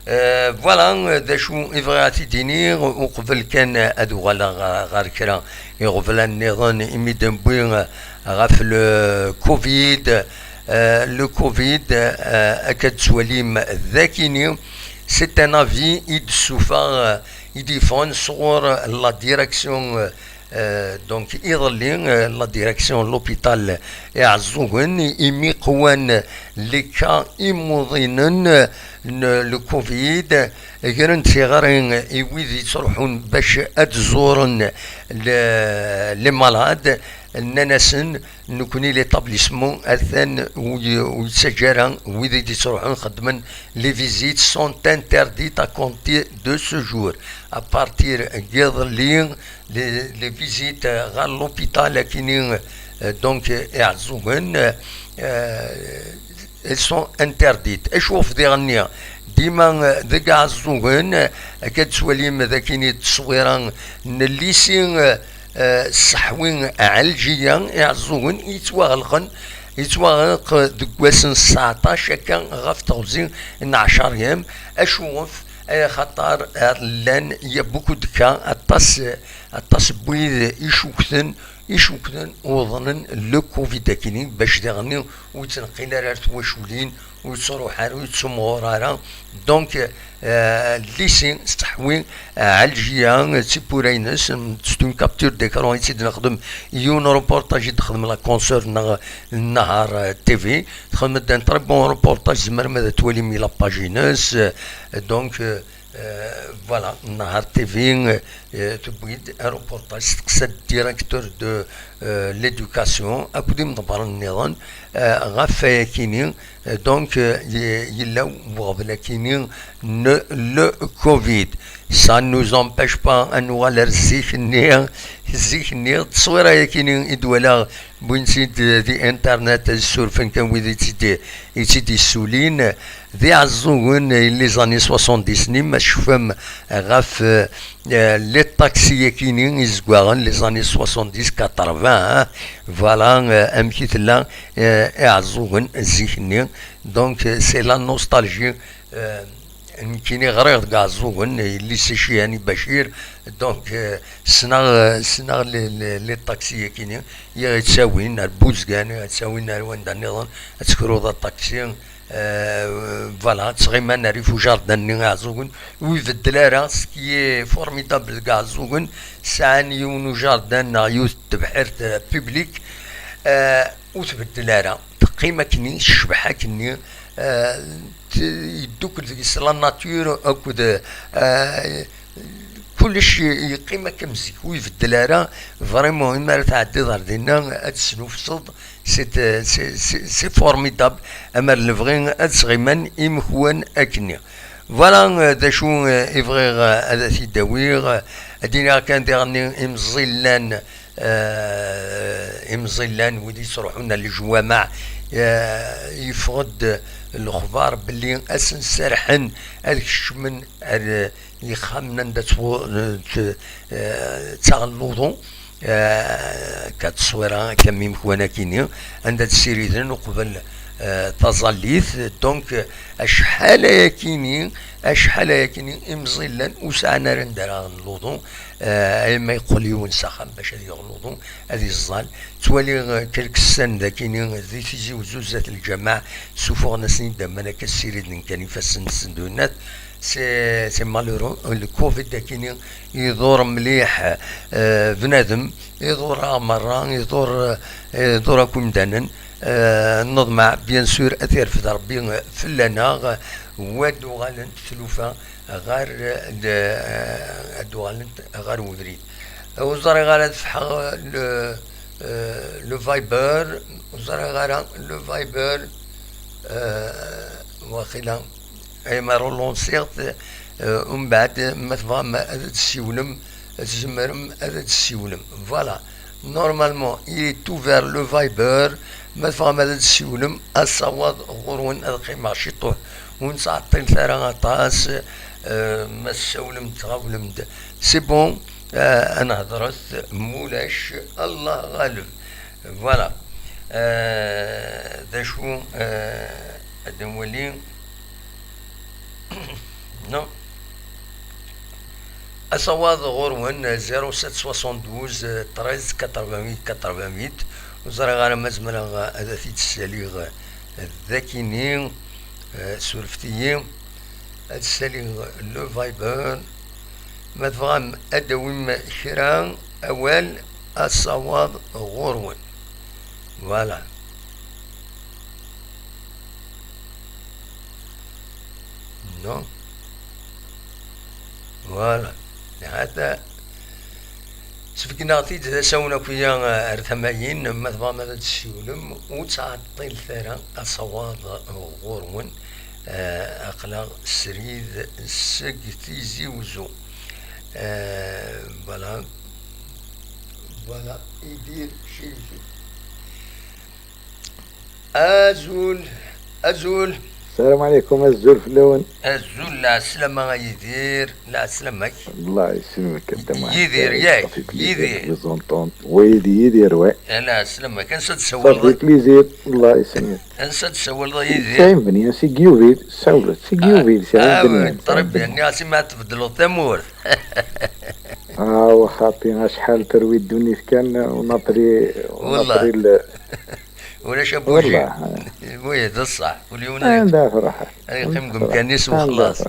Euh, voilà, euh, d acu i bɣiɣ ad t-id-iniɣ, uqbel kan ad uɣaleɣ ɣer, ɣer kra iɣeblan nniḍen, imi d-newwi, euh, ɣef le covid. Euh, le covid, euh, akka d-tettwalim d akini, c'est un avis i d-ssufeɣ, euh, i d-yeffɣen sɣur la direction, euh, euh, donc iḍelli, euh, la direction n l'hôpital Iɛeẓẓugen, imi qwan les cas imuḍinen n le covid, gren-d tiɣri i wid yettruḥun bac ad ẓuren le-, les malades, nnan-asen, nekkni l'établissement atan ur y-, ur yettaǧǧa ara wid i d-yettruḥun xeddmen, les visites sont interdites à compter de ce jour. À partir n yiḍelli, les, les visites ɣer l'hôpital akini, euh, donc, euh, Iɛeẓẓugen, euh, elles sont interdites. Acu ɣef diɣ-nni? Dima, euh, deg Iɛeẓẓugen, euh, akka d-tettwalim d akini tteswira n lycée, euh, euh, Seḥwi Ɛelǧiya, Iɛeẓẓugen, yettwaɣelqen, yettwaɣelq deg wass n tseɛṭac akka ɣef teɣzi n ɛecṛ yam. Acu ɣef? Axaṭer, euh, llan, il y a beaucoup de cas, aṭas, aṭas n wid icukten icukden uḍnen le covid akini, bac diɣenni ur yettneqqil ara ar twaculin, ur yettruḥ ara, ur yettumɣur ara. Donc, euh, lisi teḥwi Ɛelǧiya d tiwwura-ines. C'est une capture d'écran i tt-id-nexdem, yiwen reportage i d-texdem la Concert neɣ Nnehar, euh, T V. Texdem-d un très bon reportage, tzemrem ad twalim i la page-ines. Euh, donc, euh, euh, voilà, Nnehar T V, euh, tewwi-d un reportage, teqsa-d directeur de, euh, l'éducation akked imḍebbren nniḍen, euh, ɣef wayakini. Euh, donc, euh, y-, yella weɣbel akini n le covid. Ça ne nous empêche pas ad nuɣal ar zik-nni, zik-nni, tteswira-yakini i d-walaɣ, wwin-tt-id, euh, di internet, ad surfen kan wid i tt-id-, i tt-id-yessulin. D iɛeẓẓugen n les années soixante-dix-nni, ma tecfam ɣef, euh, euh, les taxis-yakini izeggaɣen, les années soixante-dix quatre-vingts, hein. Voilà, euh, amek i tella, euh, iɛeẓẓugen zik-nni. Donc, euh, c'est la nostalgie. Euh, nekkini ɣriɣ deg iɛeẓẓugen, yelli-s Cihani Bacir. Donc, euh, ssneɣ, euh, ssneɣ les, les, les taxis-yakini, i ɣ-ittawin ar Buzgan, i ɣ-ittawin ar wanda nniḍen, ad tekruḍ aṭaksi. Euh, voilà, ttɣiman rrif ujardin-nni iɛeẓẓugen, ur ibeddel ara. Ce qui est formidable deg iɛeẓẓugen, sɛan yiwen ujardin neɣ yiwet n tebḥirt, euh, publique, euh, ur tbeddel ara, teqqim akkenni, tecbeḥ akkenni, euh, t-, yeddukel deg-s la nature akked, euh, kullec y-, yeqqim akka am zik, ur ibeddel ara. Vraiment, imi ara tɛeddiḍ ar dinna, ad tesnufseḍ, c'est, c'est, c'est, c'est formidable. Amer lebɣi ad sɣiman imekwan akkenni. Voilà, euh, d acu, euh, i bɣiɣ, euh, ad t-id-awiɣ, euh, ad d-iniɣ kan diɣenni imẓillan, euh, imẓillan, wid yettruḥun ar lejwameɛ, euh, yeffeɣ-d lexbar belli ad sen-serḥen ad kecmen ar, yexxamen anda ttwu-, t-, eh, ttaɣen luḍu, eh, akka tteswira, akka am imekwan akini, anda d-ssiriden uqbel, eh, taẓallit. Donc, eh, acḥal ayakini, acḥal ayakini imẓillan ur sɛan ara anda ara ɣen luḍu, eh, ay ma yeqqel yiwen s axxam bac ad yaɣ luḍu, ad iẓẓal. Ttwaliɣ, eh, quelques scènes dakini di Tizi Uzzu zdat lǧameɛ, ssufuɣen-asen-id aman akka ssiriden kan ifassen-nsen d winat. C'est, c'est malheureux. Le covid akini iḍur mliḥ, eh, bnadem, iḍur-aɣ merra, iḍur, eh, iḍur akk imdanen. Eh, nneḍmeɛ, bien sûr, ad t-yerfed Rebbi fell-aneɣ, wa d-uɣalent tlufa ɣer, eh, d-, eh, ad d-uɣalent ɣer ubrid. Ur ẓriɣ ara ad fḥeɣ le, eh, le Viber, ur ẓriɣ ara le Viber, eh, waqila. Ay ma relansiɣ-t, eh, umbeɛd, ma tebɣam ad d-tessiwlem, tzemrem ad d-tessiwlem. Voilà. Normalement, il est ouvert le Viber. Ma tebɣam ad d-tessiwlem, asawaḍ ɣur-wen, ad qqimeɣ ciṭuḥ. Ur nettɛeṭṭilet ara aṭas, eh, ma tessawlem-d, tɣawlem-d. C'est bon, eh, ad nehḍret, mulac, Allah ɣaleb. Voilà. Euh, d acu, euh, ad nwali? Non. Asawaḍ ɣur-wen, zéro sept soixante-douze treize quatre-vingt-huit quatre-vingt-huit. Ur ẓriɣ ara ma zemreɣ ad t-id-ssaliɣ dakini, euh, surfet-iyi. Ad ssaliɣ le Viber. Ma tebɣam ad d-tawim kra, awal, asawaḍ ɣur-wen. Voilà. Non. Voilà. Hata. Sbegneɣ-t-id d asawen akk-ya ar tama-yin, ma tebɣam ad d-tessiwlem, ur ttɛeṭṭilet ara asawaḍ ɣur-wen. Eh, aql-aɣ srid seg Tizi Uzzu. Eh, voilà. Voilà, Idir Cirifi. Azul, azul. Salam alaikum, azul fell-awen. Azul, lɛeslama a Yidir, lɛeslama-k. Allah yesselmek a Dda Muḥend. Yidir, yak, Yidir. Vous entendre. Oui, d Yidir, ouais. Lɛeslama-k, ansa d-tsawaleḍ? Ça fait plaisir, Allah yesselmek. Ansa d-tsawaleḍ a Yidir? Sɛin Benya, si Gyubil, sawlet, si Gyubil, Sɛin Benya. Ṭrib, nniɣ-as imi ad tbeddleḍ tamurt. Awa, خاطي، شحال تروي الدنيا كان ونطري، ونطري ال- ولاش ابوجي. والله. وي، هذا الصح. واليوم لا تروح. يقيم قمكانيس وخلاص.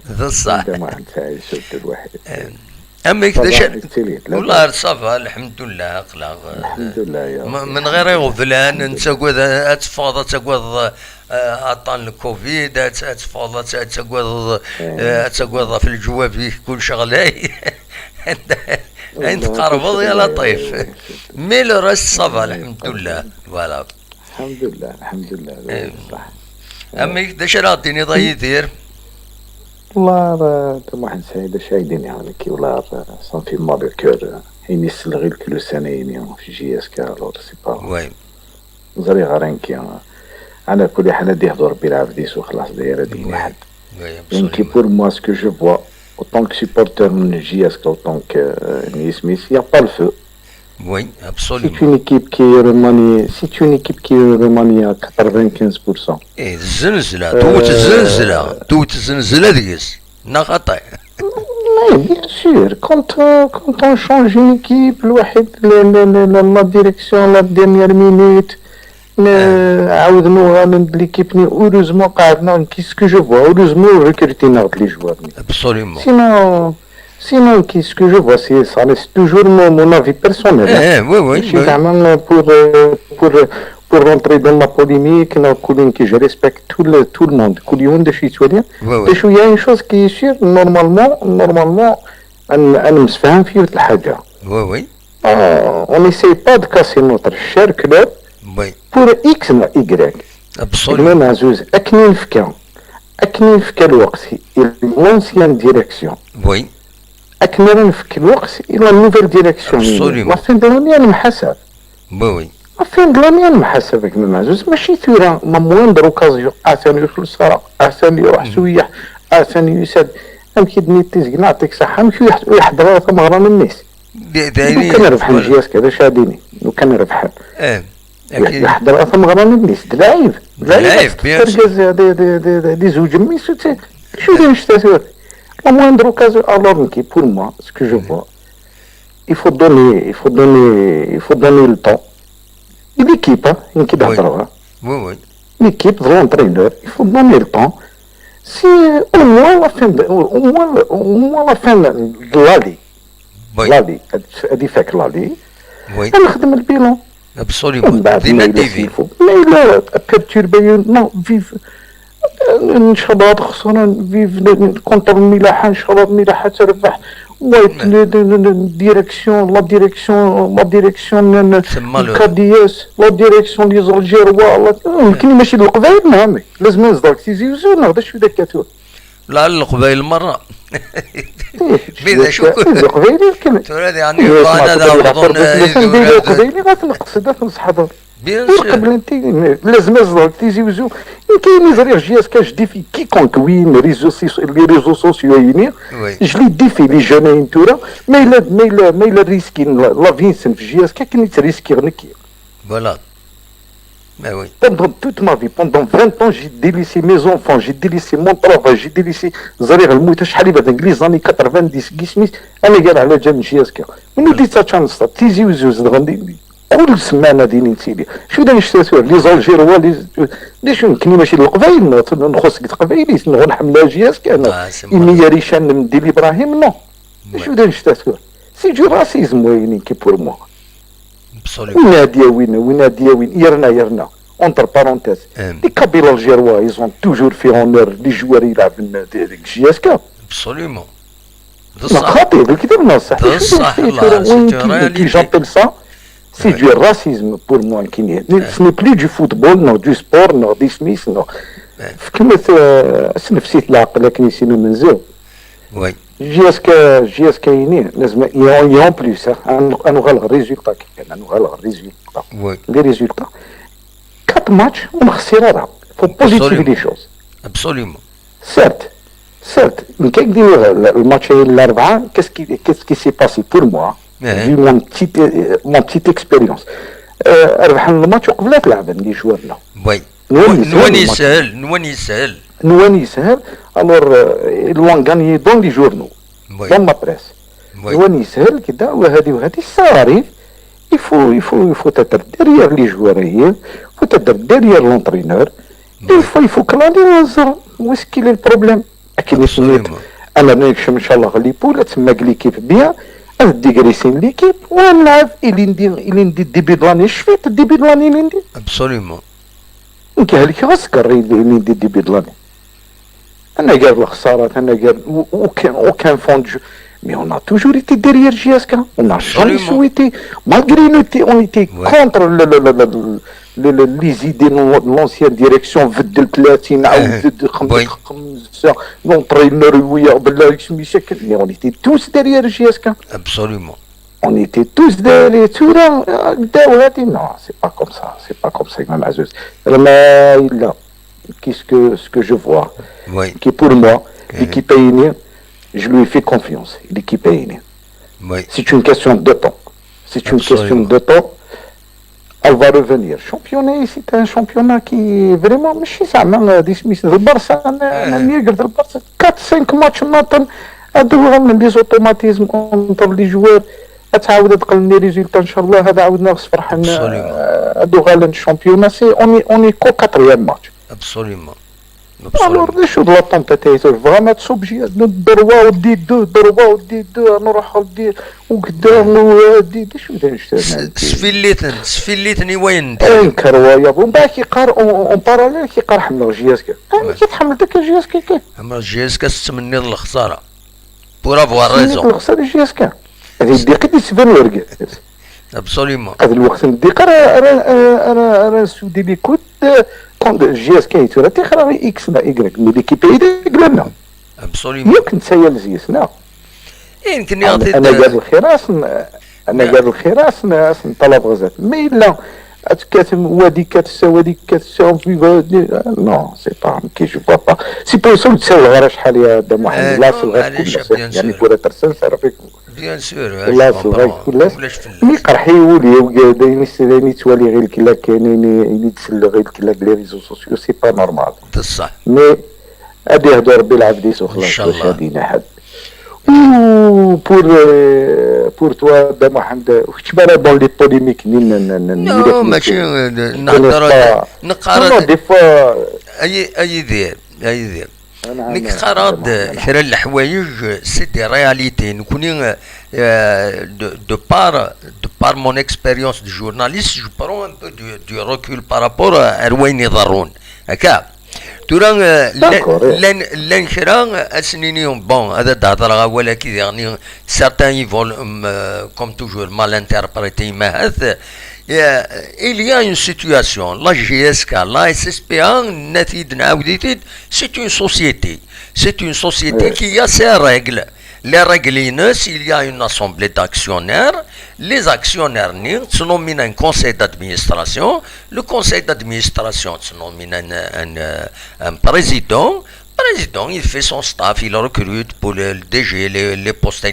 هذا الصح. انت ما انت عايش الواحد. امك دشا. والله صافا، الحمد لله. اقلاغ. الحمد لله يا رب. من غير يغفلان نتاكد اتفاض اتاكد. اطان الكوفيد اتفاض اتاكد. اتاكد في الجواب كل شغلاي. انت قربض يا لطيف. ميل راس صافا، الحمد لله. فوالا. الحمد لله، الحمد لله. صح. امك دشا راه ديني ضيدير. والله راه طموح سعيد شايدين يعني كي والله راه صافي مال كور. هيني سلغي الكل سنه هيني في جي اس كا، الوغ سي با. وي. زري غرين كي. على كل حال هادي يهضر ربي العبديس وخلاص دايره دين حد. وي. يعني كي بور موا سكو جو فوا، اوتون كو سيبورتور من جي اس كا، اوتون كو نيس ميس يا با الفو. وي، ابسوليومون. سي اون ايكيب كي روماني سي اون ايكيب كي روماني ا quatre-vingt-quinze pour cent. ايه، الزلزله توت الزلزله توت الزلزله ديس. نا خطا. Mais bien sûr, quand, euh, quand on change une équipe, الواحد la, la, la, la, la direction, la dernière minute, عاود نوغالن بليكيب ني. Heureusement قعدنا كي سكو جو فوا. Heureusement ريكروتينا غد لي جوار ني. ابسوليومون. Sinon, sinon كي سكو جو فوا سي سا ريست توجور مون افي بيرسونيل. ايه، وي، وي، ماشي زعما بور بور بور رونتري دون لا بوليميك. انا كل كي جو ريسبكت تو تو الموند، كل يوم داش يتولي. وي، وي. شويه اون شوز كي سير نورمالمون نورمالمون. انا مسفهم في الحاجه. وي، وي. On n'essaie pas de casser notre cher club. وي. Pour X ولا Y. ابسوليومون. كنا عزوز اكني نفكا اكني نفكا الوقت. لونسيان ديريكسيون. وي. اكني راه نفك الوقت الى نوفيل ديريكسيون. ابسوليومون. لا فين دو لاني انا محاسب. وي، وي. لا فين دو لاني انا محاسب كنا عزوز ماشي ثورة ما موان دروكازيو اثاني يخلص راه اثاني يروح سويح اثاني يسد. امشي دنيتي زقنا يعطيك صحه امشي يحضر ثم غرام الناس. دايرين كان ربحان جي اس كذا شاديني وكان ربحان. ايه. يحضر اثم غرام الناس دلايف دلايف بيان سور. دي دي دي دي دي زوج ميس. شو دي نشتا سور. لا موان دروكازيو الوغ نكي بور موا سكو جو فوا. Il faut donner, il faut donner, il faut donner le temps. L'équipe, hein, une équipe d'entraîneurs. Oui, oui. L'équipe, l'entraîneur, il faut donner le temps. C'est au moins la fin de, au moins, au moins la fin de l'année. Oui. L'année, هادي فاك l'année. Oui. نخدم البيلون. Absolument. من بعد ما إلا s'il faut. ما إلا perturbé, non, vive. نشرب هاد خسران، vive كونتر الملاحة، نشرب هاد الملاحة تربح. وايت ديريكسيون، لا ديريكسيون، لا ديريكسيون كا دي اس، لا ديريكسيون لي زالجيروا. كاين ماشي القبايل نهار لازم نزدر تيزي وزو ناخذ شويه كاتور. لا، القبايل مره. مي ذا شو كل القبايل كان ترى يعني انا ذا القبايل غاتنقص ذا نصحضر. بيان سور. قبل انت لازم نزدر تيزي وزو. كاين اللي زريغ جي اس كاش ديفي كيكونك وين ريزو سيس لي ريزو سوسيو يني. جلي ديفي لي جونين تورا. ما الا ما الا ما الا ريسكين لا فينسن في جي اس كا كني تريسكي غنكي. Voilà. Mais oui. Pendant toute ma vie, pendant vingt ans, j'ai délaissé mes enfants, j'ai délaissé mon travail, j'ai délaissé زريغ الموت شحال يبعد لي زاني quatre-vingt-dix كيسميس. انا قاعد على جال جي اس كا. من وديت تشانس تيزي وزوز غندي كل سمانه ديني نسيلي. شو دا نشتاسو لي زالجيروا لي ليش يمكن ماشي القبايل نخص قبايلي نغون حمله جي اس كا. انا إني يا ريشان من ديل ابراهيم نو. شو دا نشتاسو. C'est du racisme وين كي بور موا. وين هادي وين وين هادي وين يرنا يرنا. Entre parenthèses, les Kabyles algérois, ils ont toujours fait honneur les joueurs يلعبوا ديك جي اس كا. Absolument. بصح خاطي بالكتاب ما صح. بصح والله وين كي جابيل سا. C'est du racisme pour moi كي. Ce n'est plus du football, non, du sport, non, دي سميس، non. في كلمة سنفسيت العقل لكن يسينو منزل. Oui. جي اس كا جي اس كا يني لازم يون بلوس. انا غالغ الريزولتا كان انا غالغ الريزولتا. Oui. لي ريزولتا كات ماتش ومخسر راه. Faut positiver les choses. Absolument. Certes, certes, كي دير الماتش الاربعه كيس كي كيس كي سي باسي بور موا. Vu mon petite mon petite expérience. ربحنا الماتش وقبلات لعبنا لي جوارنا. Oui. نوان يسهل، نوان يسهل. نوان يسهل. Alors, ils l'ont gagné dans les journaux, dans la presse. Oui. Wa yeshel kda, wa hadi, wa hadi, ça arrive. Il faut, il faut, il faut être derrière les joueurs, il faut être derrière l'entraîneur. Il faut, il faut que l'année, où est-ce qu'il est le problème? Akken i tenniḍ, amer nekcem, ncallah, les poules, ad temmag l'équipe bien, ad dégraisser l'équipe, ونلعب, ilindi, ilindi début de l'année, cfiɣ-t, début de l'année, ilindi. Absolument. Nekk helkeɣ asgerri, ilindi début de l'année. Anagar lexsarat, anagar, aucun, aucun fond de jeu. Mais on a toujours été derrière J S K. On n'a jamais souhaité, malgré nous, on était contre le, le, le, le, le, le, les idées de l'ancienne direction, beddel ثلاثين, عاود خمسة, l'entraîneur, oui, mais on était tous derrière J S K. Absolument. On était tous derrière. Tura, euh, non, c'est pas comme ça. C'est pas comme ça, Imam Azouz. Rama, il a, qu'est-ce que, ce que je vois, qui pour moi, l'équipe ayini, je lui fais confiance. L'équipe ayini. C'est une question de temps. C'est une question de temps. Elle va revenir. Championnat, c'est un championnat qui est vraiment, ماشي زعما هذه سميتها البارسا، انا انا ميقرد البارسا quatre cinq matchs ناطن. هادو هما les automatismes entre les joueurs. غتعاود تقلني résultat ان شاء الله، هذا عاودنا غص فرحان. هادو غالن championnat, c'est, on est, on est qu'au quatrième match. Absolument. Alors, les choses, la tempête, vraiment, t'es obligé de droit au D deux, droit au D deux, نروح au D وكذا، وهادي، دي شو داير شتا؟ سفليتن، سفليتن يوين. Incroyable. ومن بعد كيقار، en parallèle كيقار حمل J S K. انا كيتحمل داك J S K كيف؟ حمل J S K تمني الخسارة. Pour avoir raison. الخسارة J S K. هذه يدي قد يسبان ورقة. Absolument. هذا الوقت ندي قرا، انا انا انا انا سودي لي كود. كون J S K يتورا تيخرا اكس لا ايكغيك، مي ليكيب هي ديك لا. Absolument. يمكن تسيا لزيس لا. يمكن يعطي انا قال الخير اصلا، انا قال الخير اصلا اصلا طلب غزات، مي لا. اتكاتم وادي كاتسا، وادي كاتسا، في وادي، نو، سي با كي جو با با. سي بو سو تساوي غير شحال يا دا محمد، لا سي غير كل شيء يعني كره ترسل صافي. Bien sûr, je comprends. مي قرحي ولي وقاعدين يستدعيني توالي غير الكلاك، كاينين يتسلى غير الكلاك les réseaux sociaux, c'est pas normal. بصح. مي ادي يهدو ربي العبديس وخلاص. ان شاء الله. هادينا حد. و pour, pour toi, دا محمد, كنت مالا dans les polémiques, نو, ماشي نهضر, نقارن. دي فوا. اي اي دير اي دير. نك قراد كرا الحوايج, c'est des réalités. نكوني, euh, de, de par, de par mon expérience de journaliste, je prends un peu du, du recul par rapport à, à وين يضرون. هكا. ترى, euh, لان, لان, لان كرا اسنيني, bon, هذا دهضر غا ولا كي يعني, certains ils vont, euh, comme toujours, mal interpréter, mais, euh, il y a une situation, la J S K, la S S P A, نتيد نعاوديتيد, c'est une société. C'est une société qui a ses règles. Les règles, il y a une assemblée d'actionnaires. Les actionnaires, ني تنومين un conseil d'administration. Le conseil d'administration تنومين un, un, un président. Président, il fait son staff, il recrute pour le, le D G, les, les postes,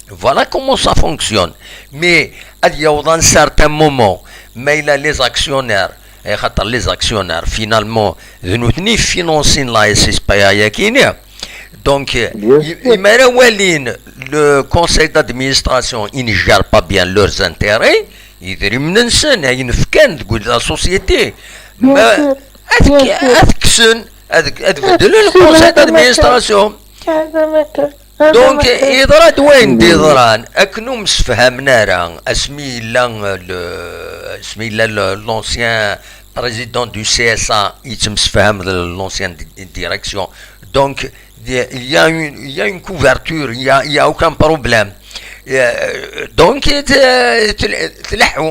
voilà comment ça fonctionne. Mais, il y a un certain moment, mais il a les actionnaires, et خاطر les actionnaires, finalement, de nous financent la S S P A, donc, euh, il, il m'a dit, le conseil d'administration, ils ne gèrent pas bien leurs intérêts, ils la société. Mais, est-ce que, est-ce que, est-ce que, le conseil d'administration. Donc, yeḍra-d wayen d-yeḍran, akken ur msefhamen ara, asmi yella, euh, le, asmi yella le, l'ancien président du C S A, yettemsefham d l'ancienne di-, direction. Donc, il y a une, il y a une couverture, il y a, il y a aucun problème. Euh, donc, euh, tleḥḥu,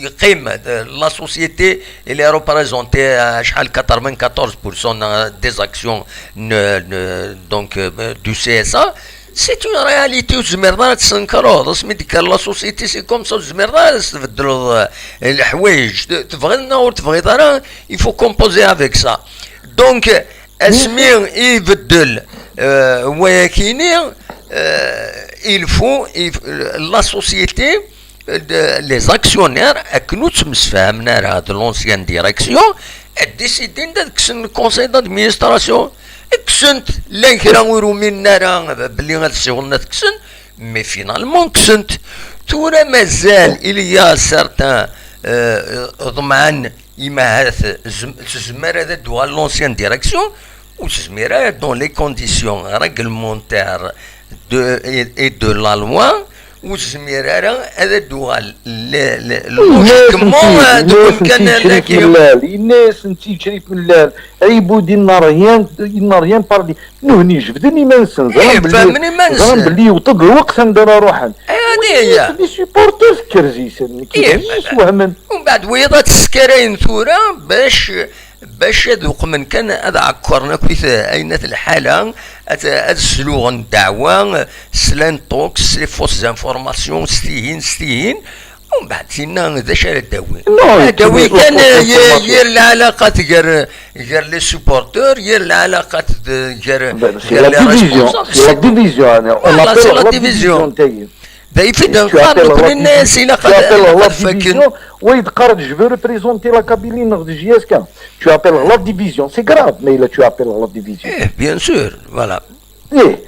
yeqqim, euh, la société, elle est représentée à شحال, quatre-vingt-quatorze pour cent des actions, ne, ne, donc, euh, du C S A. C'est une réalité, ur tezmireḍ ara ad testenkereḍ. Asmi d-tekker la société, c'est comme ça, ur tezmireḍ ara ad tbeddleḍ, euh, leḥwayeǧ. Te-, tebɣiḍ neɣ ur tebɣiḍ ara, il faut composer avec ça. Donc, asmi ibeddel, euh, wayakini, euh, il faut, il, la société, les actionnaires, akken ur ttemsefhamen ara d l'ancienne direction, ad décident ad kksen le conseil d'administration. Kksen-t, llan kra ur uminen ara belli ad ssiwḍen ad t-kksen, Mais finalement, kksen-t. Tura mazal, il y a certains, euh, ḍemɛen, imahat zem-, tezmer ad d-tuɣal l'ancienne direction, ur tezmir ara dans les conditions réglementaires de, et, et de la loi, ur tezmir ara ad d-tuɣal le, le, logiquement, euh, de win kan laki. Yenna-yasen-tt-id Crif Mellal, Ayibudi n'a rien, il n'a rien parlé. Nutni jebden iman-nsen, ẓran belli, ẓran belli yewweḍ-d lweqt anda ara ruḥen. Aya. Les supporters kerzi-sen, nekk yeswehmen. Umbeɛd wiyaḍ ad teskarayen tura bac, bac ad uqmen kan ad ɛekkren akkit ayen at lḥala, ad, ad sluɣen ddeɛwa, slan ṭṭuks, les fausses informations, s tihin, s tihin. Umbeɛd tinna d acu ara d-tawi? Non, ad d-tawi kan yir, yir lɛalaqat gar, gar les supporters, yir lɛalaqat d, gar, ben, c'est gar la les division, responsables. C'est la division, hein. On appelle la division. D ay fi d-neqqar nekkni nnas ilaq ad fakken. Wa yeqqar-d, je veux représenter la Kabylie neɣ d J S K. Tu appelles la division, c'est grave, mais là tu appelles la division. Eh, bien sûr, voilà. Ih,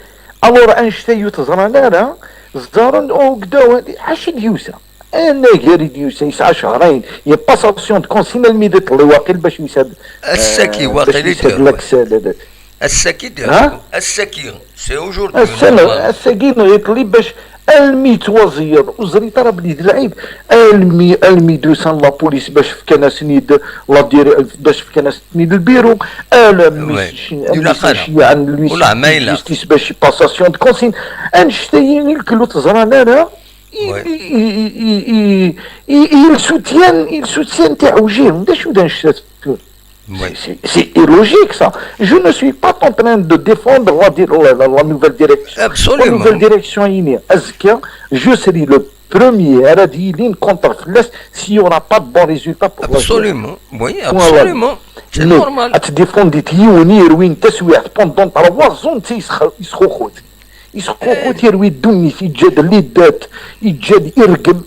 alors annect-a ur t-ẓran ara, ẓẓaren, oh, gdaw, ḥaca d-yusa. Anagar i d-yusa, yesɛa cehrayen, il y a passation de consigne almi d iḍelli waqil bac yusa-d, ass-agi, eh, waqil bac yusa-d d l'accès, d, d, ass-agi d, ha? Ass-agi, c'est aujourd'hui, ass-a, normalement. Ass-agi neɣ iḍelli bac almi yettwaẓeyyer, ur ẓrit ara belli d lɛib, almi, almi d-usan la police bac fkan-asen-id la dire-, bac fkan-asen-id lbiru, almi s-, almi s-, ceyyɛen l'huissier de justice bac passation de consigne. Annect-agi i lekl ur t-ẓran ara, i, i, i, ils soutiennent, ils soutiennent tiɛujin. D acu d annect-a tura? C'est, c'est, c'est illogique, ça. Je ne suis pas en train de défendre la, di-, la, la, la nouvelle direction. Absolument. La nouvelle direction, azekka, je serai le premier à dire contre fell-as s'il n'y aura pas de bons résultats pour la G S K. Absolument. Oui, absolument. C'est normal. Mais ad tdéfendiḍ yiwen i yerwin taswiɛt pendant trois ans, yesxuxut. Yesxuxut, yerwi ddunit, yeǧǧa-d les dettes, yeǧǧa-d irgem.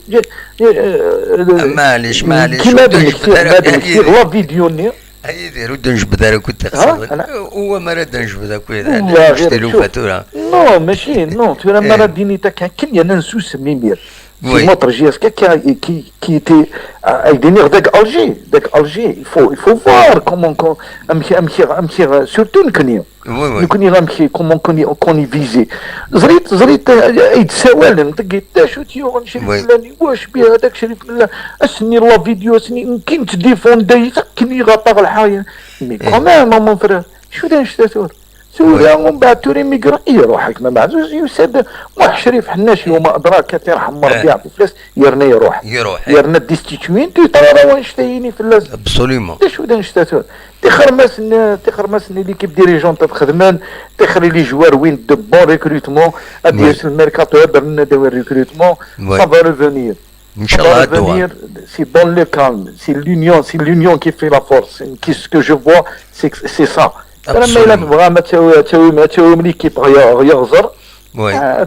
Maɛlic, maɛlic, kima ad d-neftiɣ, ma ad d-neftiɣ la vidéo-nni. A Yidir, ur d-njbed ara akk tiqsiḍin. Uwa mi ara d-njbed akk, ad d-nǧbed tilufa tura. Non, mačči, non, tura mi ara d-tiniḍ akka, akken yerna nsusem imir. C'est notre J S K qui, qui, qui était, euh, avec des nerfs d'Alger, d'Alger. Il faut, il faut voir comment, comment, amek, amek, amek, surtout nekkni. Oui, oui. Nekkni amek, comment qu'on est, qu'on est visé. Ẓrit, ẓrit, euh, ay d-sawalen, tagi, d acu t-yuɣen Crif Mellal, wac bi hadaak Crif Mellal, ass-nni la vidéo, ass-nni, nekki nettdéfendayt akken i ɣaṭaɣ lḥaya. Mais quand même, mon frère, acu d annect-a tura? Tura, umbeɛd tura imi iruḥ, Ayt Maɛzuz, yusa-d Muḥ Crif Ḥennac, wa ma adraka, ad irḥem Rebbi, Rebbi fell-as, yerna iruḥ. Yerna destitué-t, ur yeṭṭal ara wannect-a yini fell-as. Absolument. D acu d annect-a tura? Tixermas n, tixermas n l'équipe dirigeante ad xedmen, tixer les joueurs wwin de bons recrutements, ad d-yas le mercato, ad d-rren, ad d-awin recrutement, ça va revenir. Inchallah, ça va revenir, c'est dans le calme, c'est l'union, c'est l'union qui fait la force. Qu'est-ce que je vois, c'est que, c'est ça. Tura ma yella tebɣam ad tawim, ad tawim, ad tawim l'équipe ɣer, ɣer yeɣẓer. Oui. Ah,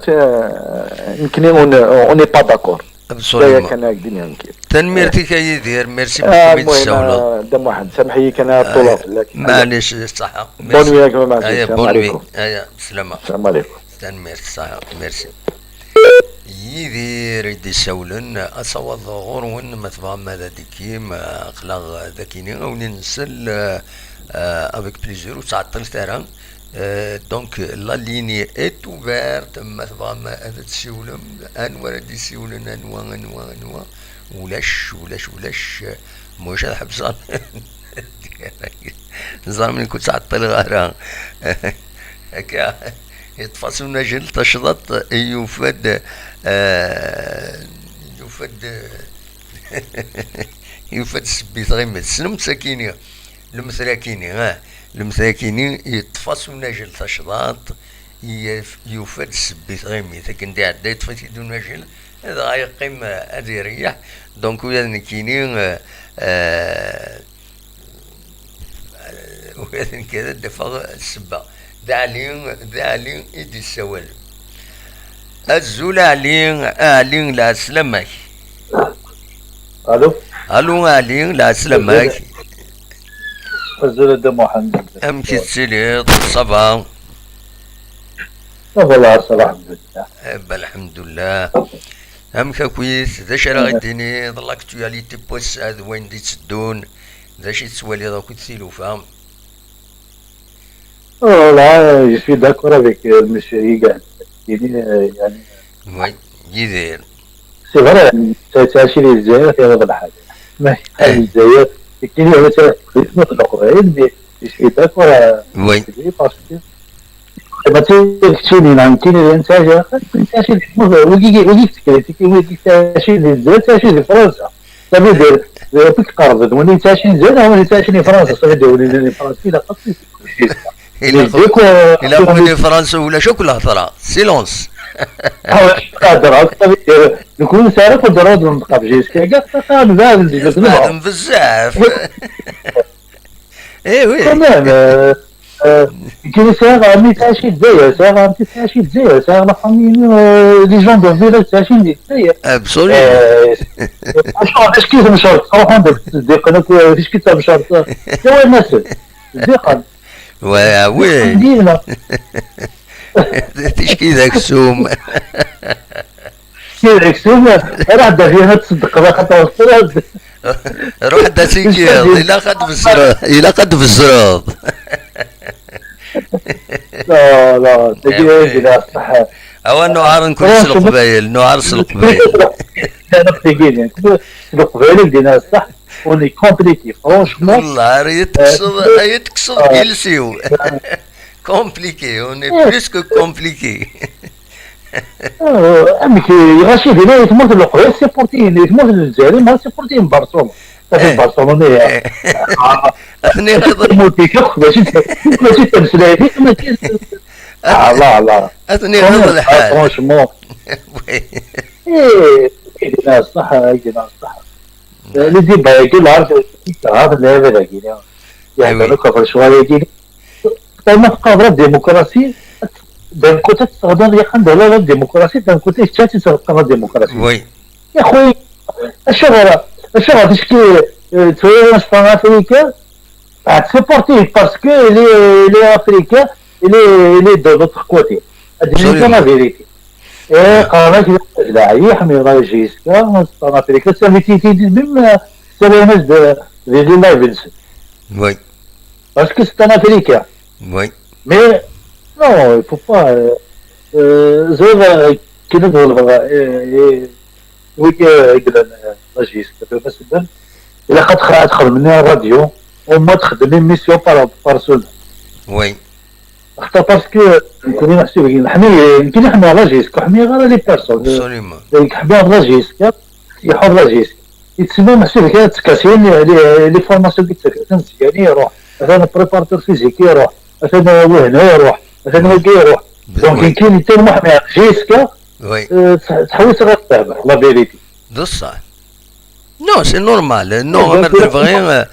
nekkni, on, on n'est pas d'accord. Absolument. Tanemmirt-ik a Yidir, merci beaucoup. Ah, المهم, ah, Dda Muḥend, sameḥ-iyi kan, ah, ṭṭuleɣ fell-ak. Maɛlic, ṣṣeḥḥa. Bonne nuit, a gma Ɛziz. Bonne nuit. Salam alaikum. Tanemmirt, ṣṣeḥḥa. Merci. Yidir i d-isawlen, asawaḍ ɣur-wen, ma tebɣam ad d-tekkim, aql-aɣ dagi, a wen-nsel, euh, avec plaisir, ur ttɛeṭṭilet ara. Euh, donc, la ligne est ouverte, ma tebɣam ad d-tessiwlem, anwa ara d-yessiwlen, anwa, anwa, anwa? Ulac, ulac, ulac, ma ulac ad ḥebseɣ. Ẓer, nekk ur ttɛeṭṭileɣ ara. Akka, yeṭṭef-as unajel tacḍaṭ, yufa-d, eh, yufa-d, yufa-d ssebba i tɣimit. Tessnem-tt akini, lemtel akini, ah, lemtel akini, yeṭṭef-as unajel tacḍaṭ, yaf-, yufa-d ssebba i tɣimit. Akken d-iɛedda, yeṭṭef-it-id unajel, dɣa yeqqim, eh, ad ireyyeḥ. Donc, ula d nekkini, eh, eh, ula d nekk ad d-afeɣ ssebba. D Ɛli, d Ɛli i d-yessawalen. Azul a Ɛli, a Ɛli, lɛeslama-k. Allô? Allô a Ɛli, lɛeslama-k. Azul a Dda Muḥend. Amek i tettiliḍ? Ça va? Voilà, ça va, alhamdulillah. Eh ben, alhamdulillah. Amek akkit, d acu ara ɣ-d-tiniḍ, l'actualité n wass-a d wayen d-itteddun, d acu i tettwaliḍ akkit tilufa? Oh là, je suis d'accord avec, euh, monsieur Yiga. Il est, euh, يعني, oui, Yidir. C'est vrai, c'est, c'est chez les Algériens, c'est vrai, mais les Algériens, c'est qu'il y a, c'est, c'est notre problème, mais je suis d'accord, euh, oui, avec lui parce que ما تكتشيني نعم كاين اللي نتاجر، نتاجر ويجي ويجي تكريتيكي ويجي تاجر للجزائر، تاجر لفرنسا. Ça veut dire, euh, plus tard, donc, on est à Chine, on est à Chine, France, ça veut dire, on est en France, il a pas de souci. إلا خو-، إلا خويا فرنسا ولا شو كلها ترى؟ سيلونس. هذا، ça veut dire, نكون سارق والدراسة المنطقة بجيسكا، كاع، كاع، كاع، نبان، نبان، نبان بزاف. إيه، oui. Quand même, euh, euh, كي ساغ عمي تعشي دزاير، ساغ عمتي تعشي دزاير، ساغ la famille, euh, les gens de village تعشي دزاير. Absolument. Euh, شو علاش كي تمشرط؟ صراحة عندك تصديق، أنا كو-، علاش كي تمشرط؟ يا وين الناس؟ تصديق. وي، وي. الحمد لله. تشكي ذاك السوم. كي داك السوم، راه دا فيها تصدق، راه خاطر الصراط. روح دا سيكير، إلا قد بزرط، إلا قد بزرط. لا، لا، تقول لي لا، صح. أوا نوعر نكون سلق بايل، نوعر سلق بايل. لا، لا، تقول لي، سلق بايل، دينا صح. On est compliqué, franchement. والله، راه يتكسر، آه، يتكسر آه. كيلسيو. Compliqué, on est آه. Plus que compliqué. آه، أمك غاشي دينا يتموت الوقت، غير سيبورتي، يتموت الجزائري، ما سيبورتي برشلونة. صافي، إيه. برشلونة، إيه. آه. أثني هذا. ماشي، ماشي تمثيل هذيك، ماشي. آه، لا، لا. أثني هذا الحال. Franchement. إيه، يدينا الصحة، يدينا الصحة. لي ديبا يقول عارف، عارف اللعيبة ذاك، يعطيك كفر شوية يقول. أنا في قضية الديمقراطية، d'un côté تستخدم يا خان دولة الديمقراطية، d'un côté تشاتي تستخدم الديمقراطية. Oui. يا خويا، الشغل، الشغل تشكي، آه، تسوي في أفريقيا، تسيبورتيه parce que il est, il est africain, il est, il est de l'autre côté. هذه هي la vérité. إيه، قال لك لا، يحمي لا جيسكا، مستعمر أفريقيا، سافي تي تي دي ميم، سافي ناس دي، دي، دي لايف. Oui. Parce que c'est un Africain. Oui. Mais, non, il faut pas, euh, euh, زعما كي نقول، euh, euh, oui, euh, لا جيسكا، مثلًا، إلا خاطر خدمني الراديو، وما تخدمي ميسيون بار، بار سولمان. Oui. حتى parce que يمكن نحسب نحمي، يمكن نحمي على جيسك، نحمي غير لي بيرسون. Absolument. يحمي على جيسك، يحفظ على جيسك. يتسنى نحسب كاع تكاسين لي، لي، لي فورماسيون اللي تسكت، يعني يروح. مثلًا بريباراتور فيزيك يروح. مثلًا وهنا يروح. مثلًا وكي يروح. دونك يمكن يتم محمي على جيسك. Oui. آه، تح-، تحوس غير تهبل، لا فيريتي. بصح. Non, c'est normal. Non, أمر درفغي،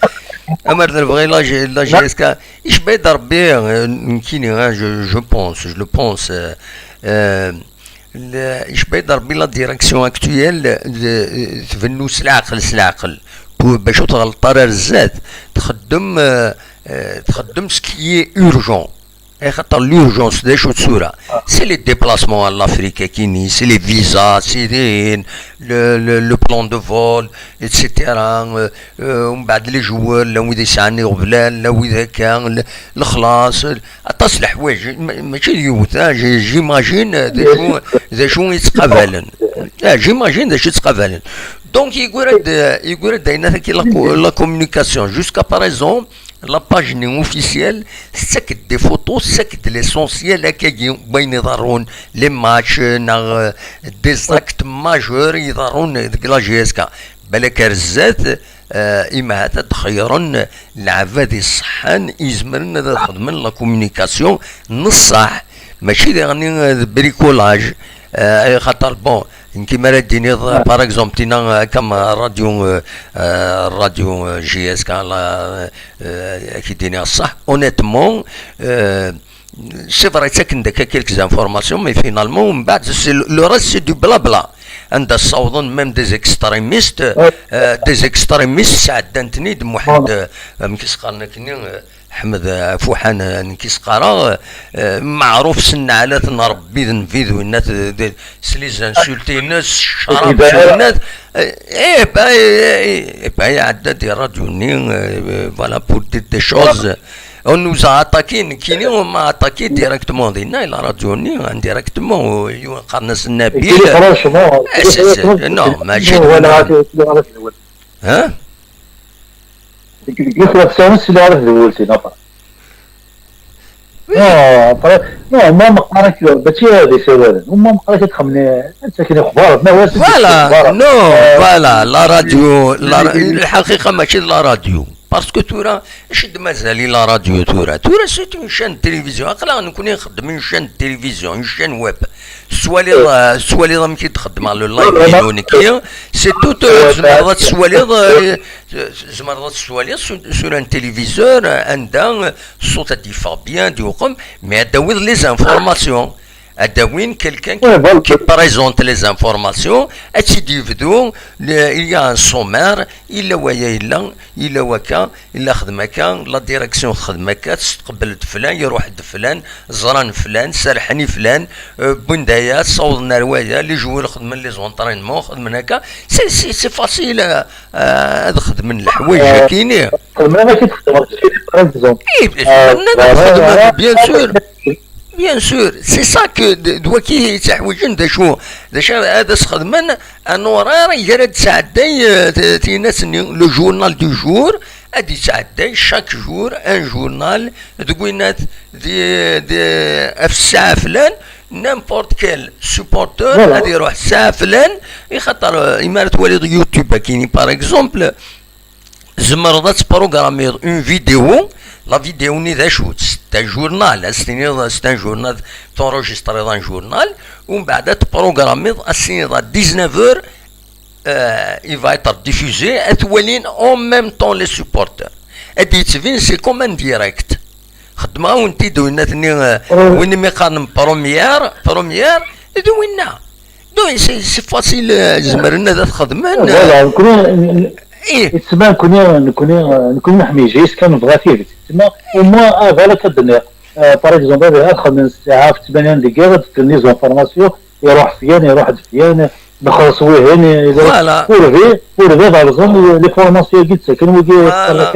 أمر درفغي لا جي، لا جي اس كا. إيش بيد ربي، نكيني، je, je pense, je le pense, euh, euh, إيش بيد ربي la direction actuelle, euh, تبنو سلاقل، سلاقل. بو-، باش تغلط راه الزاد. تخدم، آه، آه، تخدم ce qui est urgent. إيه، خاطر l'urgence، d acu tura؟ C'est les déplacements à l'Afrique كيني، c'est les visas, c'est les, le, le, le plan de vol, et cetera. Euh, euh, ومن بعد les joueurs، لا ويدا يسعى يغبلان، لا ويدا كان، ل-، الخلاص، ل-، أطاس الحوايج، ما-، ماشي اليوت، آه، j'ai-، j'imagine، آه، d acu، d acu يتقابلن. آه، j'imagine d acu يتقابلن. Donc يقول هاد، يقول هاد عيناتك la co-، la communication. Jusqu'à présent، la page ني officielle، تسكت des photos، تسكت l'essentiel، هكاكي وين يضرون les matchs، ناغ des actes majeurs يضرون ديك la J S K. بالك رزات، آه، إما هاتا تخيرن العباد الصحان يزمرن هذا خدمن la communication نصح، ماشي دي غني bricolage. آه، خاطر bon، كيما راه ديني، par exemple، تينا كما راديو، آه، آه، راديو، آه، J S K، لا، آه، كي ديني الصح، honnêtement، آه، c'est vrai، تاكن داك quelques informations، mais finalement، ومن بعد، c'est le, le reste، c'est du blabla. عند الصوضن même des extrémistes، آه، des extrémistes، سعدان تنيد، محمد، آه، مكيس قالنا كني، آه، Ḥmed Fuḥan, nekk i s-qqareɣ, eh, meɛruf s nneɛlat n Rebbi d Nnbi d winnat, d, s les insultes-ines, s ccrab, s winnat, eh, eh, bah, eh, eh, eh, bah, iɛedda-d i ṛṛadyu-nni, eh, voilà, pour dire des choses. On nous a attaqué, nekkini, on m'a attaqué directement dinna, i la radio-nni, indirectement, yiwen qqaren-as Nabil. Nekkini, franchement, eh, c'est, c'est, franchement, non, mačči d win. Hein? Deg, deg Iqlasyan, sliɣ ara tdewwelt-in, après. Oui. Non, après, non, ma meqqar-ak, mačči ad isawalen. Ma meqqar-ak ad xemmen, ad ttaken ixbar, ma wass. Voilà, non, euh, voilà, la radio, la, oui, oui, oui. Lḥaqiqa mačči d la radio. Parce que tura, acu d-mazal i la radio tura? Tura, c'est une chaîne de télévision. Aql-aɣ nekkni nxeddem une chaîne de télévision, une chaîne web. Tettwaliḍ, euh, tettwaliḍ amek i d-xeddmeɣ le live-inu nekki. C'est tout, euh, tzemreḍ ad tettwaliḍ, euh, tzemreḍ ad tettwaliḍ sur, sur un téléviseur, euh, anda, euh, ṣṣut ad d-yeffeɣ bien, ad d-yuqem, mais ad d-tawiḍ les informations. Ad d-awin quelqu'un qui, ouais, voilà, qui présente les informations, ad tt-id-yebdu, le, il y a un sommaire, yella waya yella, yella wakka, yella xdem akka, la direction xdem akka, testqbel-d flan, iruḥ-d flan, ẓran flan, serḥen i flan, euh, wwin-d aya, ssawḍen ar waya, les joueurs xedmen les entraînements, xedmen akka, c'est, c'est, c'est facile, euh, euh, ad xedmen leḥwayeǧ, euh, akkini. Xedmen amek i txedmeḍ, par exemple. Eh, euh, xedmen, voilà, xedmen, voilà, bien sûr. Bien sûr, c'est ça que d, d waki i ttaḥwiǧen, d acu, d acu ad as-xedmen, un horaire i ara d-tesɛedday, euh, t, tinat-nni, le journal du jour, ad d-yettɛedday chaque jour un journal, deg winat, di, di, ɣef ssaɛa flan, n'importe quel supporter, voilà, ad iruḥ ssaɛa flan, i xaṭer, euh, imi ara twaliḍ YouTube akini, par exemple, tzemreḍ ad tprogrammiḍ une vidéo, la vidéo-nni d acu-tt? C'est un journal, ad s-tiniḍ c'est un journal, t'enregistriḍ un journal, umbeɛd ad tprogrammiḍ, ad s-tiniḍ à dix-neuf heures, euh, il va être diffusé, ad t-walin en même temps les supporters. Ad d-yettbin, c'est comme un direct. Xedmeɣ-awen-t-id, winat-nni, euh, win imi qqaren première, première, d winna. Donc, c'est, c'est facile, euh, zemren ad t-xedmen. Voilà, nekkni, ih, yettma nekkni, nekkni, nekkni neḥmiǧ-it kan, nebɣa tidet. Yettma, au moins, ah, voilà, akka d-nniɣ. Euh, par exemple, ad, ad xedmen ssaɛa ɣef ttmanya n deg yiḍ, ad d-kkren les informations, iruḥ syan, iruḥ-d syan, nxelleṣ wihin, i-, voilà, ur bi, ur bi ad rẓen les formations-agi d-ttaken, wigi, voilà,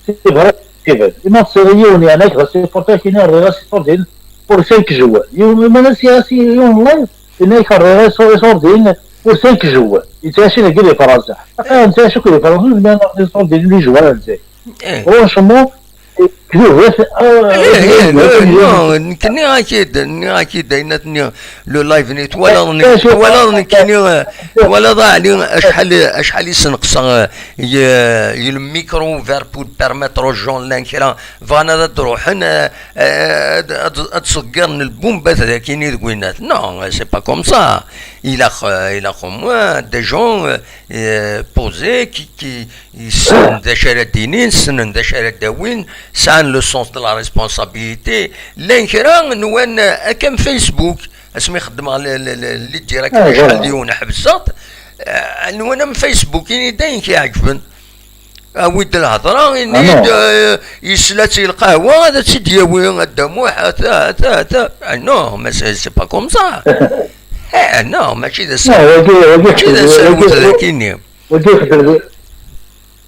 c'est vrai, c'est vrai. Ima tesɛiḍ yiwen, yeɛni, ak d asupporter, kini rriɣ asupporter din pour cinq joueurs. Yiwen, ma nasiɣ-as i, i online, yenna-ak rriɣ asupporter din pour cinq joueurs. Yettɛaci dagi di Fransa. Aql-aɣ nettɛaci akk di Fransa, nezmer ad nerr asupporter din les joueurs n Lezzayer. Eh. Franchement, Kdubet, ah, eh, eh, eh, non, nekk nniɣ-ak-id, nniɣ-ak-id ayen ad nniɣ, le live-nni, twalaḍ nekk, twalaḍ nekkini, eh, twalaḍ a Ɛli, acḥal, acḥal i sneqseɣ, eh, i, i le micro ouvert pour permettre aux gens llan kra, bɣan ad d-ruḥen, eh, eh, ad, ad, ad ttṣeggiren lbumbat d akini deg winat. Non, c'est pas comme ça. Ilaq, eh, ilaq au moins des gens, eh, eh, posés qui, qui, Ssnen d acu ara d-inin, ssnen d acu ara d-awin, sɛan le sens de la responsabilité. Llan kra nwan akka am Facebook, asmi xeddmeɣ le, le, le, les directs, ah, acḥal, voilà, d yiwen ḥebseɣ-t, eh, nwan am Facebook, ini-d ayen k-iɛeǧben. Awi-d lhedra, ah, ini-d, non, eh, yesla-tt i lqahwa, ad tt-id-yawi, a Dda Muḥ, ata, ata, ata. Ah, non, mais c'est, c'est pas comme ça. Eh, non, mačči d aserwet, wagi, wagi, mačči d aserwet wagi, dagi-nni. Wagi ixeddem,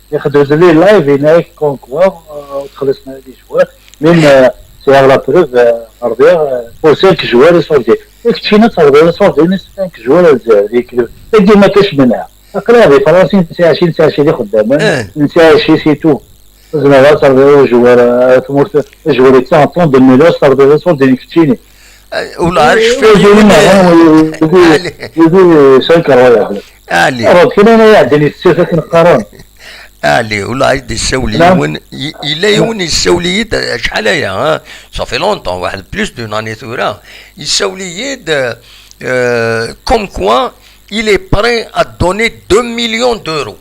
ixeddem-d les live, yenna-ak comme quoi, euh, ur ttxelliṣen ara les joueurs. Même, euh, sɛiɣ la preuve, euh, rbiɣ, euh, pour cinq joueurs iṣurdiyen. I keččini ad terbiḍ iṣurdiyen i cinq joueurs a Lezzayer, di club. Tagi ma kac menha. Aql-aɣ di Fransa, nettɛaci, nettɛaci d ixeddamen, eh, nettɛaci c'est tout. Tzemreḍ ad terbiḍ joueur, euh, tmurt, joueur yettaɣen trente millions, terbiḍ iṣurdiyen keččini. Eh, ula ar cfiɣ yiwen, eh, wigi, wigi, wigi, c'est incroyable. Ali. Rod, kra ara iɛeddin yessir akken qqaren. Ali, ula i d-issawel yiwen, i-, yella yiwen yessawel-iyi-d acḥal aya, hein? Ça fait longtemps, واحد plus d'une année tura. Yessawel-iyi-d, euh, comme quoi il est prêt à donner deux millions d'euros.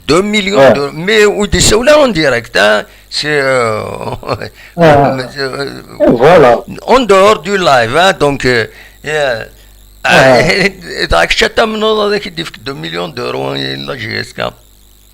Deux millions, ouais, de, mais ur d-issawel ara en direct, hein? C'est, euh, euh, voilà, en dehors du live, hein? Donc, euh, euh, euh, dɣa kečč ad tamneḍ ad ak-id-ifk deux millions d'euros i la J S K.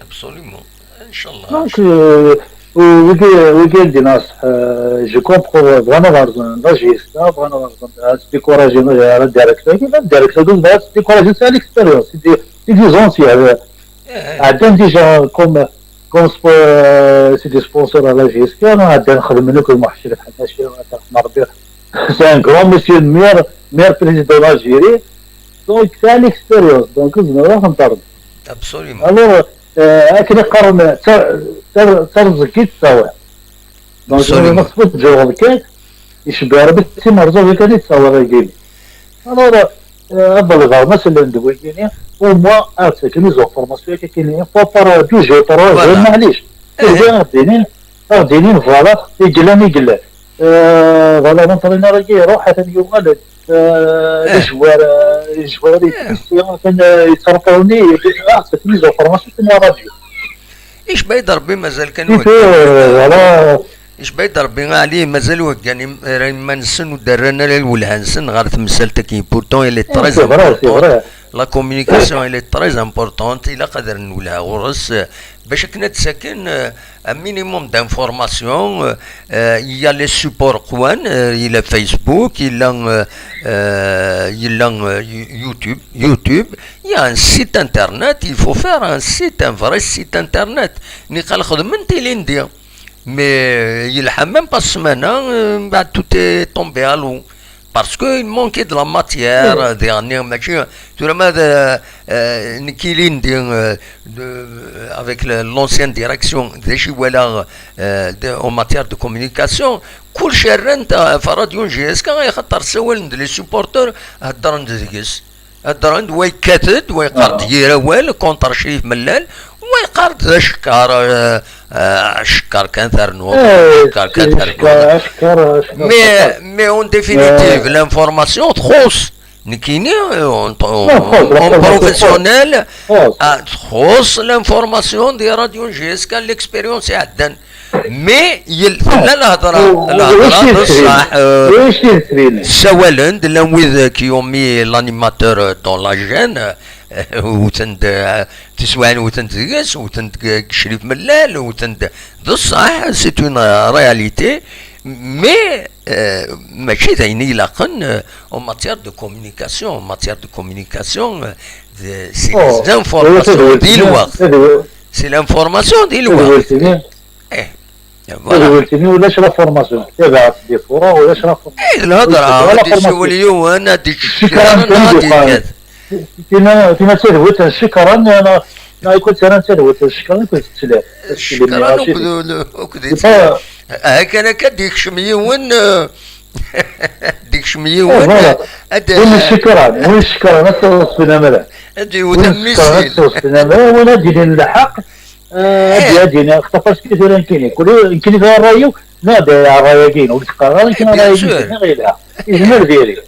Absolument. Inchallah. Donc, euh, wigi, wigi, euh, je comprends, euh, vraiment, euh, la geste, hein, vraiment, euh, décourager, euh, le directeur, le directeur, décourager, c'est l'expérience, c'est des, c'est des anciens, euh, عندهم déjà comme, comme spo-, euh, c'est des sponsors à la G S K, عندهم خدمنا كل محشر حنا شي مربي. C'est un grand monsieur, meilleur, meilleur président d'Algérie. Donc, c'est une expérience. Donc, je me rends compte. Absolument. Alors, euh, akken iqqaren, tar-, tar-, tarẓegit tettawiḍ. Donc, Absolument. Maxfouz Ǧawad kan, icebbeɛ Rebbi si Merẓuɣ kan i tettawiḍ agini. Alors, euh, ad ḍelbeɣ ma sellen-d wigini, au moins, ad ttaken izuɣ formation akka kini, faut par deux jours, trois jours, Voilà. Maɛlic. Eh. Ad d-inin, ad ɣ-d-inin, voilà, i yellan, i yellan. Euh, voilà, l'entraîneur-agi iruḥ, atan yuɣal-d. Euh, les joueurs, euh, les joueurs, atan, euh, yettreṭṭulen, ah, c'est une mise en formation, c'est la radio. Icba-yi-d Rebbi, mazal kan ur heggan. Voilà. Icba-yi-d Rebbi, a Ɛli, mazal ur heggan im-, ara iman-nsen, ur d-rran ara lwelha-nsen ɣer temsalt-agi. Pourtant, elle est très importante. La communication, elle est très importante. Ilaq ad rren lwelha ɣur-s, euh, bac akken ad d-saken, euh, un minimum d'informations. Euh, euh, il y a les supports qwan, euh, il y a Facebook, il y a, euh, euh, il y a, euh, You-, YouTube, YouTube, il y a un site internet, il faut faire un site, un vrai site internet. Niqal xedmen tilindi. Mais, euh, yelḥa même pas ssmana, euh, mbaɛd tout est tombé à l'eau. Parce que il manquait de la matière, euh, dernière, mačči, tura ma d, euh, euh, nekk ilindi, euh, de, avec le, l'ancienne direction, d acu i walaɣ, euh, de, en matière de communication, kullec rran-t, euh, ɣef ṛṛadyu n J S K, axaṭer ssawalen-d les supporters, heddren-d deg-s. Heddren-d, wa yekkat-d, wa yeqqar-d yir awal contre Crif Mellal, wa yeqqar-d d acekkar, euh, euh, acekkar kan ternuḍ, eh, acekkar kan ternuḍ. Mais, mais en définitive, l'information txuṣṣ. Nekkini, euh, en, en, en professionnel, ah, txuṣṣ l'information di ṛṛadyu n J S K, l'expérience iɛeddan. Mais yel-, tella lehḍra, lehḍra d ṣṣeḥ, euh, ssawalen-d, llan wid qui ont mis l'animateur dans la gêne, euh, wten-d, euh, tiswiɛin wten-d deg-s, wten-d deg Crif Mellal, wten-d, d ṣṣeḥ, c'est une, euh, réalité, mais, euh, mačči d ayen ilaqen, euh, en matière de communication, en matière de communication, euh, de, c'est les informations di lweqt. C'est l'information di lweqt. Eh, voilà. Tadwilt-nni ulac la formation. Tabaɛt di fura ulac la formation. Eh, d lhedra, ad d-isiwel yiwen, ad d-iččekran, ad d-ikkat. Tina, tina d tadwilt n Ccekran, neɣ, neɣ i kent-rran d tadwilt n Ccekran i kent-tettler. Ccekran akked, akked, hakkan akka d-ikcem yiwen, eh, d-ikcem yiwen, eh, voilà. Ad, win Ccekran, win Ccekran, ad tawḍeḍ s unamra. Ad iwet am misil. Win Ccekran, ad tawḍeḍ s unamra, win ad d-yinin lḥeqq, Eh, ad d-, ad d-yini, xtafaṛ s kif tura nekkini. Kul, nekkini d ṛṛay-iw, neɣ d ṛṛay-agi, ur d-qqareɣ ara nekkini ṛṛay-agi, nniɣ yelha. Yezmer diri.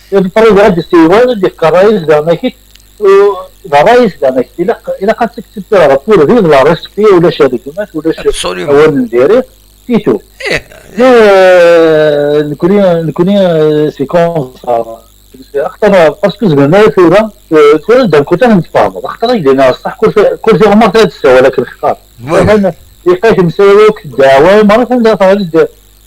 Ṭṭrif ad d-yessiwel, ad d-yefk ṛṛay-is daɣen akit, u, d ṛṛay-is daɣen akit. Ilaq, ilaq ad tekteb tura ɣef wurdi, d la respect, ulac rregmat, ulac awal n diri, c'est tout. Eh, nekkni, nekkni, eh, c'est comme ça. Axaṭer, parce que zemren ara tura, euh, tura d'un côté ad nfehmeḍ. Axaṭer ad k-d-iniɣ ṣṣeḥ, kul ti-, kul tiɣmert ad tessawal akken teqqar. Aman, iqay temsawal akk ddeɛwa, merra kan da teɣli-d,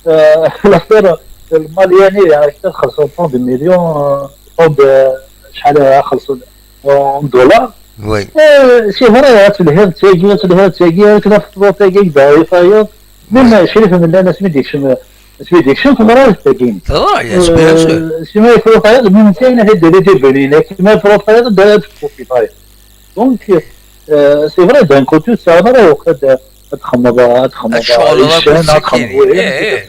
euh, l'affaire, euh, Malyani, yani, akk xelṣen tant de millions, euh, tant de, euh, acḥal ara xelṣen, euh, en dollars. Euh, c'est vrai, ad telhiḍ d tagi, ad telhiḍ d tagi, akken ad tefḍeḍ tagi, deg daɛi tayeḍ. Même Crif Mellal asmi d-yekcem, asmi d-yekcem teḍra-yas tagi. Teḍra-yas, bien sûr. Euh, si ma yefru tayeḍ, même netta ad d-tali di Benin, si ma yefru tayeḍ, ad d-tefru tayeḍ. Donc, euh, c'est vrai, d'un côté, tesɛiḍ ara lweqt ad, ad txemmeḍ, ad txemmeḍ, ad tceɣleḍ, ad txemmeḍ wihin, eh, eh.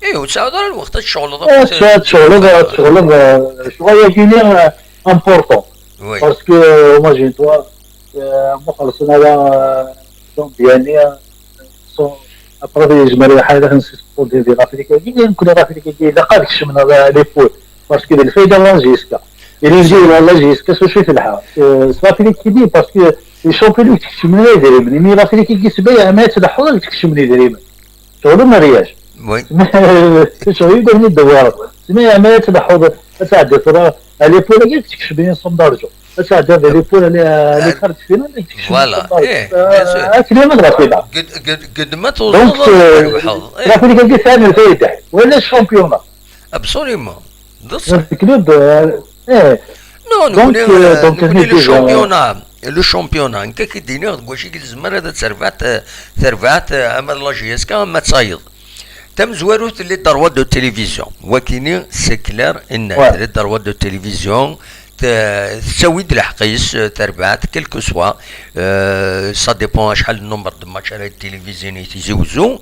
Eh, ur tesɛiḍ ara lweqt ad tceɣleḍ, eh, ad tceɣleḍ, ad tceɣleḍ, eh, ccɣel-agi-nni, eh, important. Oui. Parce que, euh, imagine-toi, euh, ma xellṣen ara, euh, donc, yani, euh, sont, après, yezmer lḥal ad nsispurdi di l'Afrique-agi, nekkni l'Afrique-agi, ilaq ad kecmen les poules, parce que d lfayda n la J S K. Ili njiw la J S K, s wacu i telḥa? Euh, s l'Afrique-agi, parce que les champions tkecmen idrimen, imi l'Afrique-agi sebba yeɛma ad tleḥḥuḍ ad tkecmen idrimen. Sur le mariage. Oui. Sur une dernière devoir. Sinon, il y a un mariage, la حوض. Ça, ça, ça, ça, les poules, il y a quelque chose bien, sans d'argent. Ça, ça, ça, les poules, les, les cartes finales, il y a quelque chose. Voilà. Eh, bien sûr. Ah, c'est bien, la finale. Donc, euh, la finale, c'est un peu, voilà, le championnat. Absolument. Le club, euh, eh. Non, donc, nekkni, euh, donc, nekkni le championnat, le championnat, nekk ad k-id-iniɣ deg wacu i tezmer ad terbeḥ, eh, terbeḥ, eh, ama d la J S K, ama d tayeḍ. Tamezwarut, les droits de télévision. Wakini, c'est clair et net. Ouais. Les droits de télévision, te-, tettawi-d lḥeqq-is, eh, terbeḥ, quel que soit, euh, ça dépend acḥal n nombre de matchs ara télévisini Tizi Wezzu.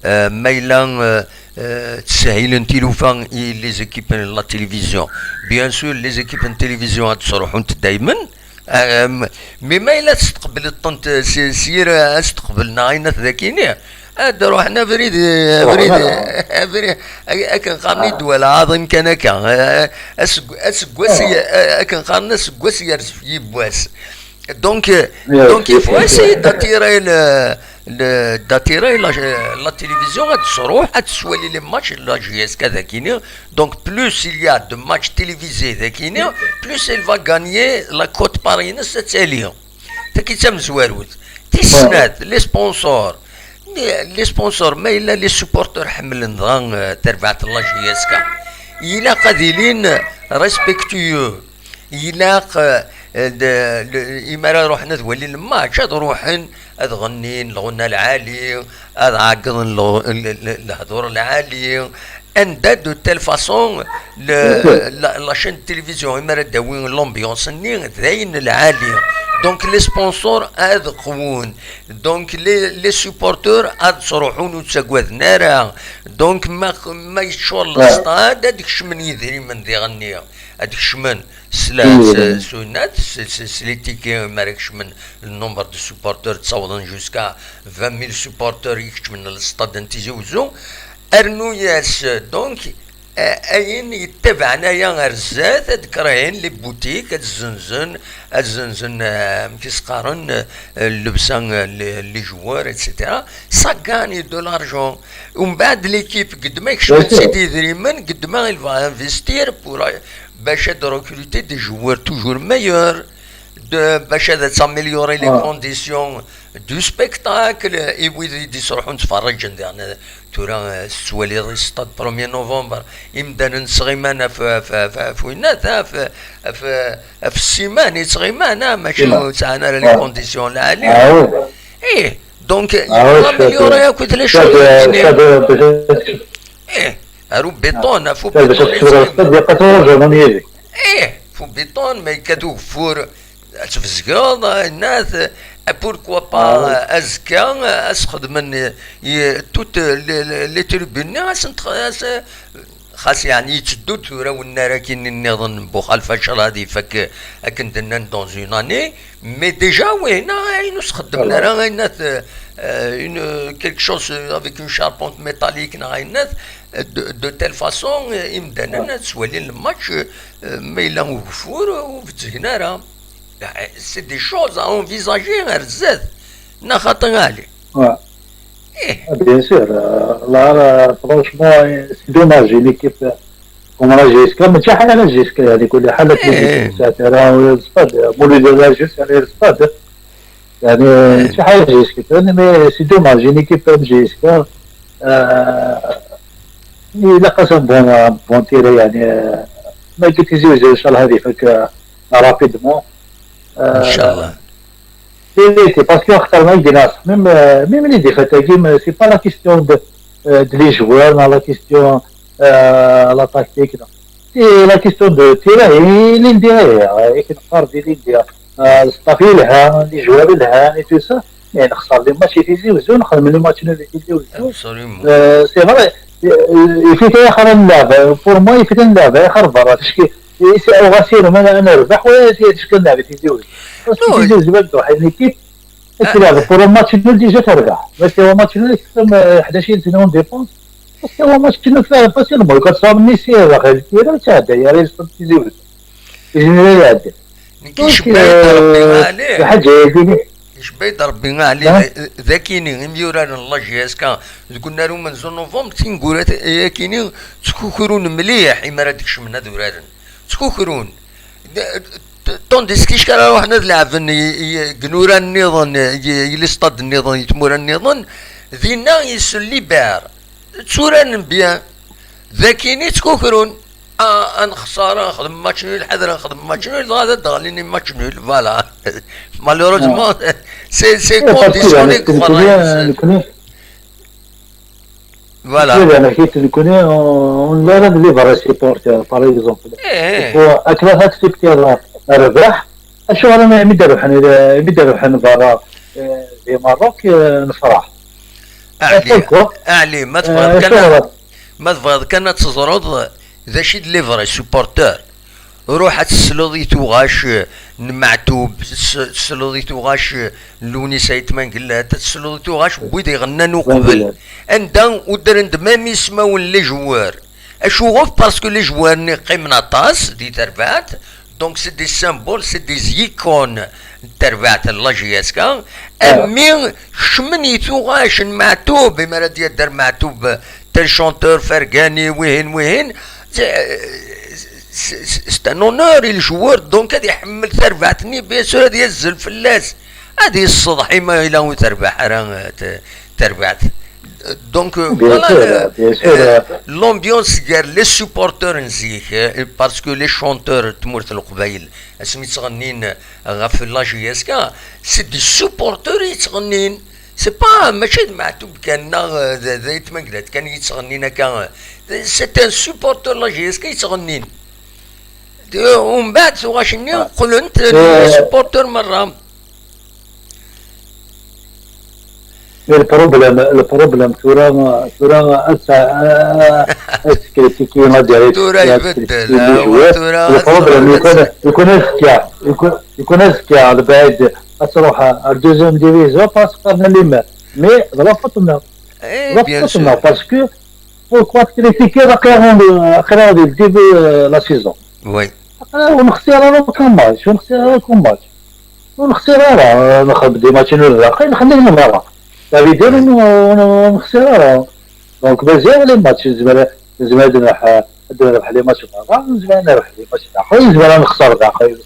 Euh, ma yella, euh, euh, tessehhilen tilufa i les équipes n la télévision. Bien sûr, les équipes n télévision ad sruḥunt daymen. Euh, mais ma yella testeqbleḍ-tent s, s yir asteqbel neɣ ayen at dakini, Ad ruḥen abrid, abrid, abrid, akken qqaren i ddwa lɛaḍim kan akka. Aseg-, aseggas, akken qqaren aseggas yerzef yiwwas. Donc, donc il faut essayer d'attirer le, le, d'attirer la, la télévision, ad tesruḥ, ad teswali les matchs de la J S K dagini. Donc plus il y a de matchs télévisés dagini, plus elle va gagner la quote-part-ines ad tali. Tagi d tamezwarut. Tis snat, les sponsors. Les, les sponsors, ma yella les supporters ḥemmlen dɣa, eh, tarbaɛt n la J S K, ilaq ad ilin respectueux. Ilaq, eh, de, le, imi ara ruḥen ad walin lmatch, ad ruḥen ad ɣennin lɣenna lɛali, ad ɛeggḍen lɣ-, l-, l-, lehdur lɛali, anda de telle façon le, la, la chaîne de télévision imi ara d-tawi l'ambiance-nni d ayen lɛali. Donc les sponsors ad qwun. Donc les, les supporters ad ttruḥun ur ttagaden ara. Donc ma, ma yeččur le stade ad kecmen yidrimen diɣenni. Ad kecmen s la, s, s, s, s les tickets, mi ara kecmen le nombre de supporters ttawḍen jusqu'à vingt mille supporters i ikecmen le stade n Tizi Wezzu. Rnu-yas donc, eh, ayen yettabaɛen aya ar zdat, ad d-kerhen les boutiques, ad zzenzen, ad zzenzen, eh, amek i s-qqaren, eh, llebsa, eh, les, les joueurs, et cetera. Ça gagne de l'argent. Umbeɛd l'équipe, qedd ma ikecmen-tt-id idrimen, qedd ma il va investir pour, eh, bac ad recruter des joueurs toujours meilleurs, de, bac ad s'améliorer les conditions du spectacle, i wid i d-isruḥun ttferriǧen diɣen, tura, eh, tettwaliḍ i stade premier novembre, imdanen ttɣiman ɣef, ɣef, ɣef, ɣef winat, ɣef, ɣef, ɣef ssiman i ttɣiman, ah, mačči ur sɛan ara les conditions lɛali. Ih, donc, améliorer akk les choses. Ih, ar ubiṭun, ɣef ubiṭun i ttɣiman. Ih, ɣef ubiṭun, ma yekka-d ugeffur, ad tbezgeḍ, ah, innat, eh, pourquoi pas, eh, azekka, eh, ad sxedmen, eh, i, toutes les, les, les tribunes-nni, ad sent-, ad s-, xas yeɛni yetteddu-d tura wennar akkin nniḍen n Buxalfa, ncallah ad ifak, eh, akken d-nnan dans une année, mais déjà, wihna, ayen ur sxeddmen ara, innat, eh, une, quelque chose, eh, avec une charpente métallique, neɣ ayennat, eh, de, de telle façon, eh, imdanen ad swalin le match, eh, ma yella ugeffur, ur bezzgen ara. C'est des choses à envisager ar zdat. Neɣ xaṭi, a Ɛli? Ouais. Eh. Ah, bien sûr. Euh, là, là, franchement, euh, c'est dommage, une équipe, euh, comme la J S K, mais tu as la J S K, يعني، كل حالة، eh, c'est un terrain, euh, stade, euh, مولودية de la J S K, يعني، stade. يعني، eh, ماشي حاجة J S K، يعني، mais c'est dommage, une équipe comme J S K, euh, il a passé un bon, un bon tir, يعني، euh, ما قلت يزوج إن شاء الله هذه فك، euh, rapidement. إن شاء الله. C'est, c'est parce que أخطر ما يجي ناس، même, euh, même les défaites, c'est pas la question de, euh, de les joueurs, non, la question, euh, la tactique, non. C'est la question de terrain, et l'India, et, et, et, آه، الستاف يلها، لي جوار يلها، اي تو سا. مي نخسر لي ماتش في تيزي وزو، نخدم لي ماتش نو في تيزي وزو. Absolument. آه، سي فري. يفيت اخر اللعبه، بور موا يفيت اللعبه اخر برا، تشكي. يسي او غاسير، ما انا نربح ولا يسي تشكي اللعبه في تيزي وزو. باسكو تيزي وزو بغات تروح ليكيب، تلعب بور ماتش نول ديجا تربح. بس هو ماتش نول يخصم، آه، حداش سنه اون ديفونس. باسكو هو ماتش نول فيه فاسيلمون، كتصاب ميسي، واخا الكيره وتعدى، يا ريت تيزي وزو. يجي يعدي. كيشبه ربي عليه. حاجة يديني. كيشبه ربي عليه. ذاكيني، يميوران الله جي اس كا. قلنا لهم من زون نوفمبر، تنقول ياكيني، تكوكرون مليح، إما راه ديك شمنا ذورارن. تكوكرون. طونديس كيش كان روحنا نلعب، قنورة النظن، يلي ستاد النظن، يتمورا النظن. ذينا يسلي بار. Tturaren bien. Dakini ttkukrun. Ah, ad nexṣer, ad nexdem match nul, ḥader ad nexdem match nul, dɣa ad d-ɣlin i match nul. Voilà. Malheureusement, c'est, c'est conditionné. Voilà. Nekkni, on, on a des vrais supporters, par exemple. Akken ad accepter rrbeḥ, acuɣer mi d-rebḥen, mi d-rebḥen berra, eh, di Maroc, eh, nefreḥ. Aɛli, aɛli, ma tebɣiḍ kan, ma tebɣiḍ kan ad teẓreḍ d acu i d les vrais supporters, ruḥ ad tesleḍ i tuɣac, eh, n Meɛtub, tesleḍ i tuɣac n Lewnis Ayt Mengellat, tesleḍ i tuɣac n wid iɣennan uqbel, anda ur ddren-d même ismawen n les joueurs. Acuɣef? Parce que les joueurs-nni qqimen aṭas di terbaɛt, donc c'est des symboles, c'est des icônes n terbaɛt n la J S K. Ami kecmen i tuɣac n Meɛtub, imi ara d-yadder Meɛtub, tel chanteur, Fergani, wihin, wihin, c'est, c'est un honneur i le joueur, donc ad iḥemmel terbaɛt-nni, bien sûr ad yazzel fell-as, ad yesseḍḥi ma yella ur terbaḥ ara, eh, te-, terbaɛt. Donc, euh, voilà, sûr, euh, bien sûr, euh, euh, l'ambiance gar les supporters n zik, euh, parce que les chanteurs n tmurt n Leqbayel, asmi ttɣennin ɣef la J S K, c'est des supporters i ttɣennin. C'est pas, mačči d Meɛtub kan, neɣ, euh, d, d Ayt Mengellat kan i yettɣennin akka. C'est un supporter la J S K i yettɣennin. De, umbeɛd tuɣac-nni qqlent d supporter merra. Le problème, le problème, tura, tura, ad, ad, ad tekritiki, ad tura ibeddel, awa, tura le problème, يكون, يكون أذكياء, يكون, يكون أذكياء, lebɛid, ad tṛuḥ ar deuxième division, parce que qqaren les maires. Mais, d la faute-nneɣ. Eh, d la faute-nneɣ, parce que, pourquoi critiquer, aql-aɣ, aql-aɣ di le début, euh, la saison. Oui. Aql-aɣ ur nexsir ara aucun match, ur nexsir ara aucun match. Ur nexsir ara, nexreb des matchs ur nlaq, nxelli-ten merra. Ça veut dire, ur, ur, ur nexsir ara. Donc, mazal les matchs, nezmer, nezmer ad nreḥ, ad nreḥ les matchs merra, nezmer ad nreḥ les matchs daxel, nezmer ad nexser daxel.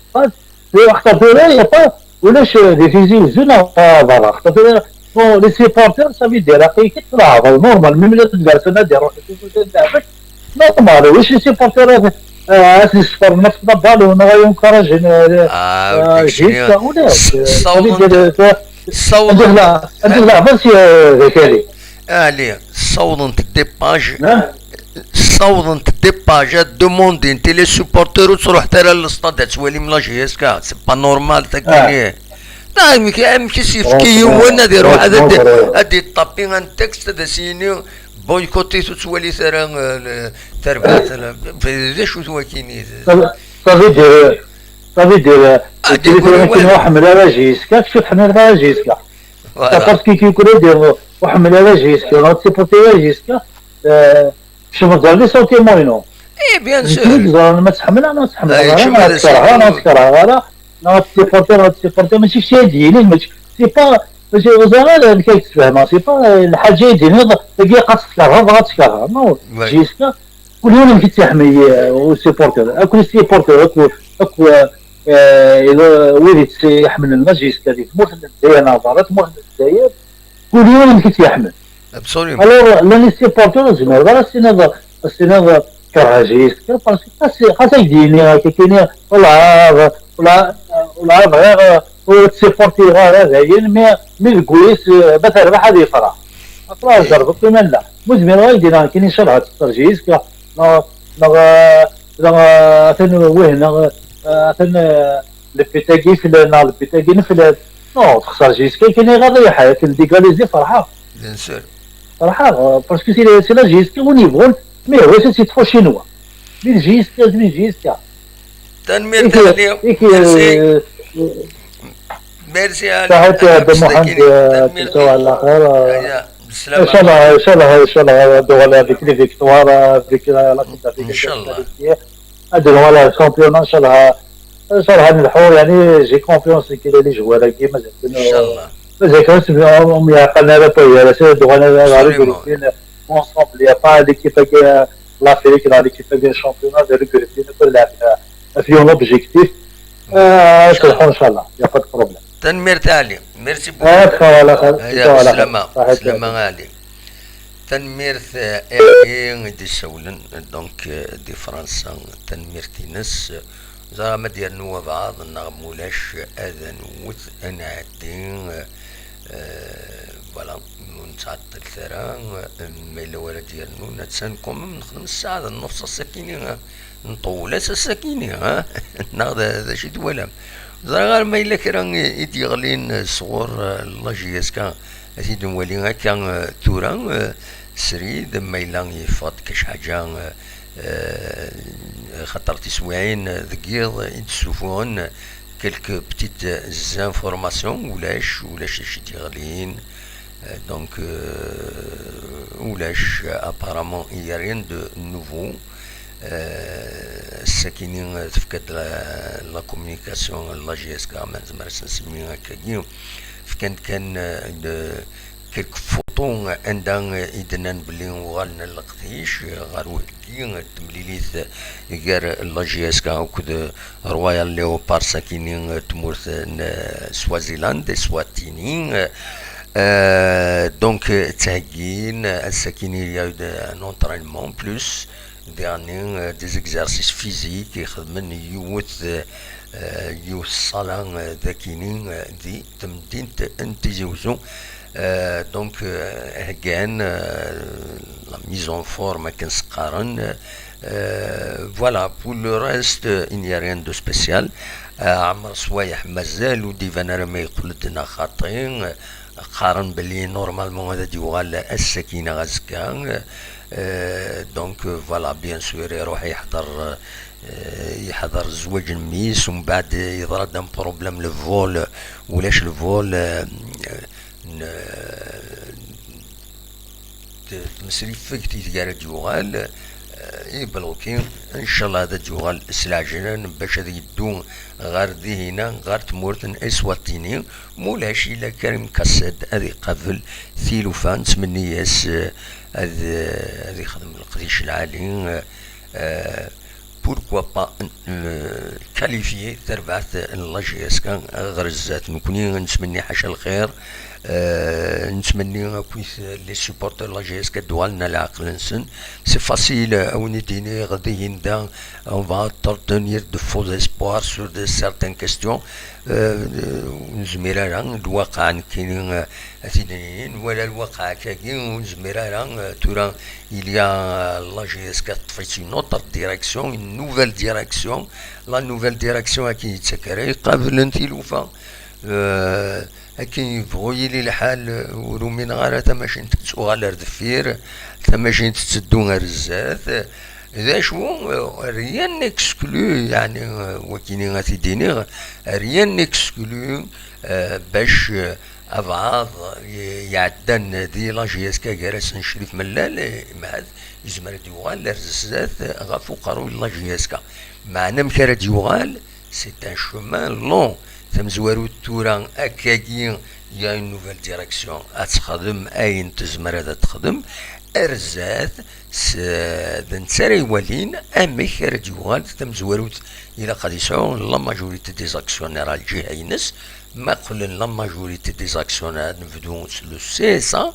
Mais axaṭer tura, y a pas, ulac, euh, di Tizi Uzzu neɣ, euh, berra. Axaṭer tura, bon, les supporters, ça veut dire, aql-ik tleɛbeḍ, normal, même la teddersen ad iruḥ, normal, ulac les supporters, euh, ad t-yessefren, ad t-, la balle, neɣ ad yencouragen, euh, ah, euh, juste, ulac, euh, ça veut dire, euh, anda tleɛbeḍ, euh, d akali. Ali, ssawḍent des pages, ssawḍent des pages ad demandent i les supporters ur ttruḥet ara ɣer l'stade ad twalim la J S K, c'est pas normal, takini. Ah. Amek, amek i s-yefki yiwen ad iruḥ ad, ad, ad iṭapi un texte ad as-yini boycottit ur ttwalit ara, euh, le, tarbaɛt, le, d acu-t wakini? Ça veut, ça veut dire, ça veut dire, euh, ad ittili tura akken ur ḥemmel ara J S K, kečč ur tḥemmleḍ ara J S K. Voilà. Parce que kif ur ḥemmel ara J S K, neɣ ur tsupporti ara J S K, euh, kecmeḍ-d ɣer les sentiments-inu. Eh, bien sûr. Nekk i yeẓran ma tḥemmel, ma tḥemmel ara, ma tkerheḍ, ma tkerheḍ ara, ma tsupporti, ma tsupporti, mačči kečč ad d-yini, mačči, c'est pas, mačči, ur ẓriɣ ara amek ay d-tfehmeḍ, c'est pas, euh, lḥaǧa i d-tiniḍ, tagi ad tkerheḍ, ad tkerheḍ, non, J S K, kul yiwen amek i tt-iḥemmel, euh, usupporter, akk les supporters, akk, akk, euh, euh, wid i tt-iḥemmlen, ma J S K di tmurt n Lezzayer, neɣ berra tmurt n Lezzayer, kul yiwen amek i tt-iḥemmel. Absolument. Alors, llan les supporters, ur tezmireḍ ara ad s-tiniḍ, ad s-tiniḍ kerheɣ J S K, parce que xas, xas ad k-d-yini akka kini, wellah, wellah, wellah bɣiɣ, ur tt-supportiɣ ara dayen, mais, mais deg wul-is, ma terbeḥ ad yefreḥ. Aql-aɣ zerbeṭ iman-nneɣ. Ur zmireɣ ad k-d-iniɣ nekkini ncallah ad texser J S K, neɣ, neɣ, neɣ, atan wih, neɣ, atan, le but-agi fell-, neɣ le but-agi neflad. Non, texser J S K kan iɣaḍ-iyi ḥal, akken d-égaliser ferḥeɣ. Bien sûr. Ferḥeɣ, parce que c'est la, c'est la J S K win yebɣun, mais ulac ad tt-yeṭṭef ucinwa. Mais J S K, mais J S K. Tanemmirt a Ali. Merci. Merci a Ali. صحيت يا عبد المحمد، تصبحوا على خير. إن شاء الله، إن شاء الله، إن شاء الله، ندوغ على هذيك les victoires، هذيك la Coupe d'Afrique. إن شاء الله. هذا هو le championnat، إن شاء الله. إن شاء الله نلحقوا، يعني، j'ai confiance كي les joueurs كي مازال. إن شاء الله. مازال كان سمعهم يا قلنا لا بوي، لا سير دوغانا لا ريغولين ensemble، يا با l'équipe كي l'Afrique، لا l'équipe كي championnat، لا ريغولين كل لاعب في un objectif. آه، نلحقوا إن شاء الله، y a pas de problème. Tanemmirt a Ali. Merci beaucoup. آه، تكفى على خير، تكفى على خير. Slama. Slama a Ali. Tanemmirt, eh, i Hervé i d-isawlen, donc, eh, di Fransa, tanemmirt-ines. Ẓriɣ ma d-yernu wabɛaḍ neɣ mulac ad nwet, ad nɛeddi, eh, voilà, ur nettɛeṭṭilet ara, eh, ma yella wara d-yernun, attan quand même nexdem ssaɛa d nnefṣ ass-akini, eh, nṭewwel-as ass-akini, eh, neɣ d, d acu i twalam? Ẓriɣ ar ma yella kra i, i d-yeɣlin sɣur, eh, la J S K, ad t-id-nwali akka, eh, tura, eh, srid, ma yella yeffeɣ-d kac ḥaǧa, eh, eh, xaṭer tiswiɛin, eh, deg yiḍ i d-ssufuɣen, eh, quelques petites informations, ulac ulac d acu d-yeɣlin. Euh, donc euh, ulac, apparemment il y a rien de nouveau. Euh, sakini tefka-d la, la communication, la J S K, ma nezmer ad s-nsemmi akkagi, fkan-d kan euh, de quelques photos anda i d-nnan belli uɣalen leqdic ɣer uheggi n temlilit gar la J S K akked Royal Leopards sakini tmurt n Swaziland, Eswatini. Euh, donc ttheggin ass-akini, il y a eu de- un entraînement plus dernier euh, des exercices physiques i xedmen yiwet euh, yiwet ṣṣala euh, dakini euh, di temdint n Tizi Uzzu. Euh, donc euh, heggan euh, la mise en forme akken s-qqaren. Euh, voilà, pour le reste euh, il n'y a rien de spécial. Euh, Ɛmer Swayeḥ mazal ur d-iban ara ma yeqqel-d neɣ xaṭi. Euh, qqaren belli normalement ad d-yuɣal ass-agi neɣ azekka. Euh, donc euh, voilà, bien sûr, iruḥ yeḥḍer euh, yeḥḍer zzwaǧ n mmi-s, umbeɛd yeḍra-d un problème, le vol, ulac le vol euh, n- t- tmesrifegt ideg ara d-yuɣal. Euh, ibluki. Incallah ad d-yuɣal s leɛjlan bac ad yeddu ɣer dihina, ɣer tmurt n Eswatini. Mulac, ila Karim Kassad ad iqabel tilufa, nettmenni-yas euh, ad ad ixdem leqdic lɛali. Euh, pourquoi pas euh, qualifier tarbaɛt n la J S K ɣer zdat. Nekkni nettmenni ḥaca lxir. Euh, nettmenni akkit les supporters n la J S K ad d-uɣalen ar leɛqel-nsen. C'est facile, euh, à win i d-iniɣ dihin da, on va entretenir de faux espoirs sur de certaines questions. Euh, ur nezmir ara, lwaqa nekkini euh, ad t-id-nini, nwala lwaqa akkagi, ur nezmir ara euh, tura il y a la J S K teṭṭef-itt une autre direction, une nouvelle direction. La nouvelle direction akken yettak ara iqablen tilufa. Euh, akken yebɣu yili lḥal, ur umineɣ ara tamacint tettuɣal ar deffir, tamacint tetteddu ar zdat. D acu euh, rien n'exclut, yeɛni euh, wakini ad t-id-iniɣ, rien n'exclut euh, bac euh, abɛaḍ i- iɛeddan di la J S K gar-asen Crif Mellal, eh, imɛad yezmer ad yuɣal ar zdat ɣef uqerruy n la J S K. Meɛna amek ara d-yuɣal? C'est un chemin long. Tamezwarut tura akkagi, il y a une nouvelle direction ad texdem ayen tezmer ad texdem. Ar zdat s- d netta ara iwalin amek ara d-yuɣal tamezwarut. Ilaq ad yesɛu la majorité des actionnaires ar lǧiha-ines. Ma qqlen la majorité des actionnaires, ad nebdu s le C S A.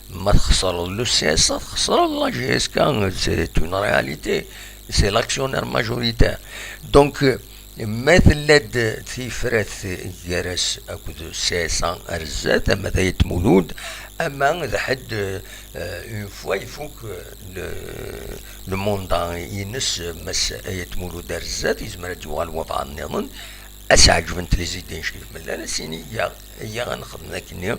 Ma txesreḍ le C S A, txesreḍ la J S K. C'est une réalité. C'est l'actionnaire majoritaire. Donc euh, ma tella-d tifrat gar-as akked C S A ar zdat, ama d Ayt Mulud, ama d ḥedd euh, une fois ifuk euh, le, le mandat-ines, Mass Ayt Mulud ar zdat, yezmer ad d-yuɣal wabɛaḍ nniḍen. Ad s-ɛeǧbent les idées n Crif Mellal, ad s-yini ya, ya ad nexdem akkenni,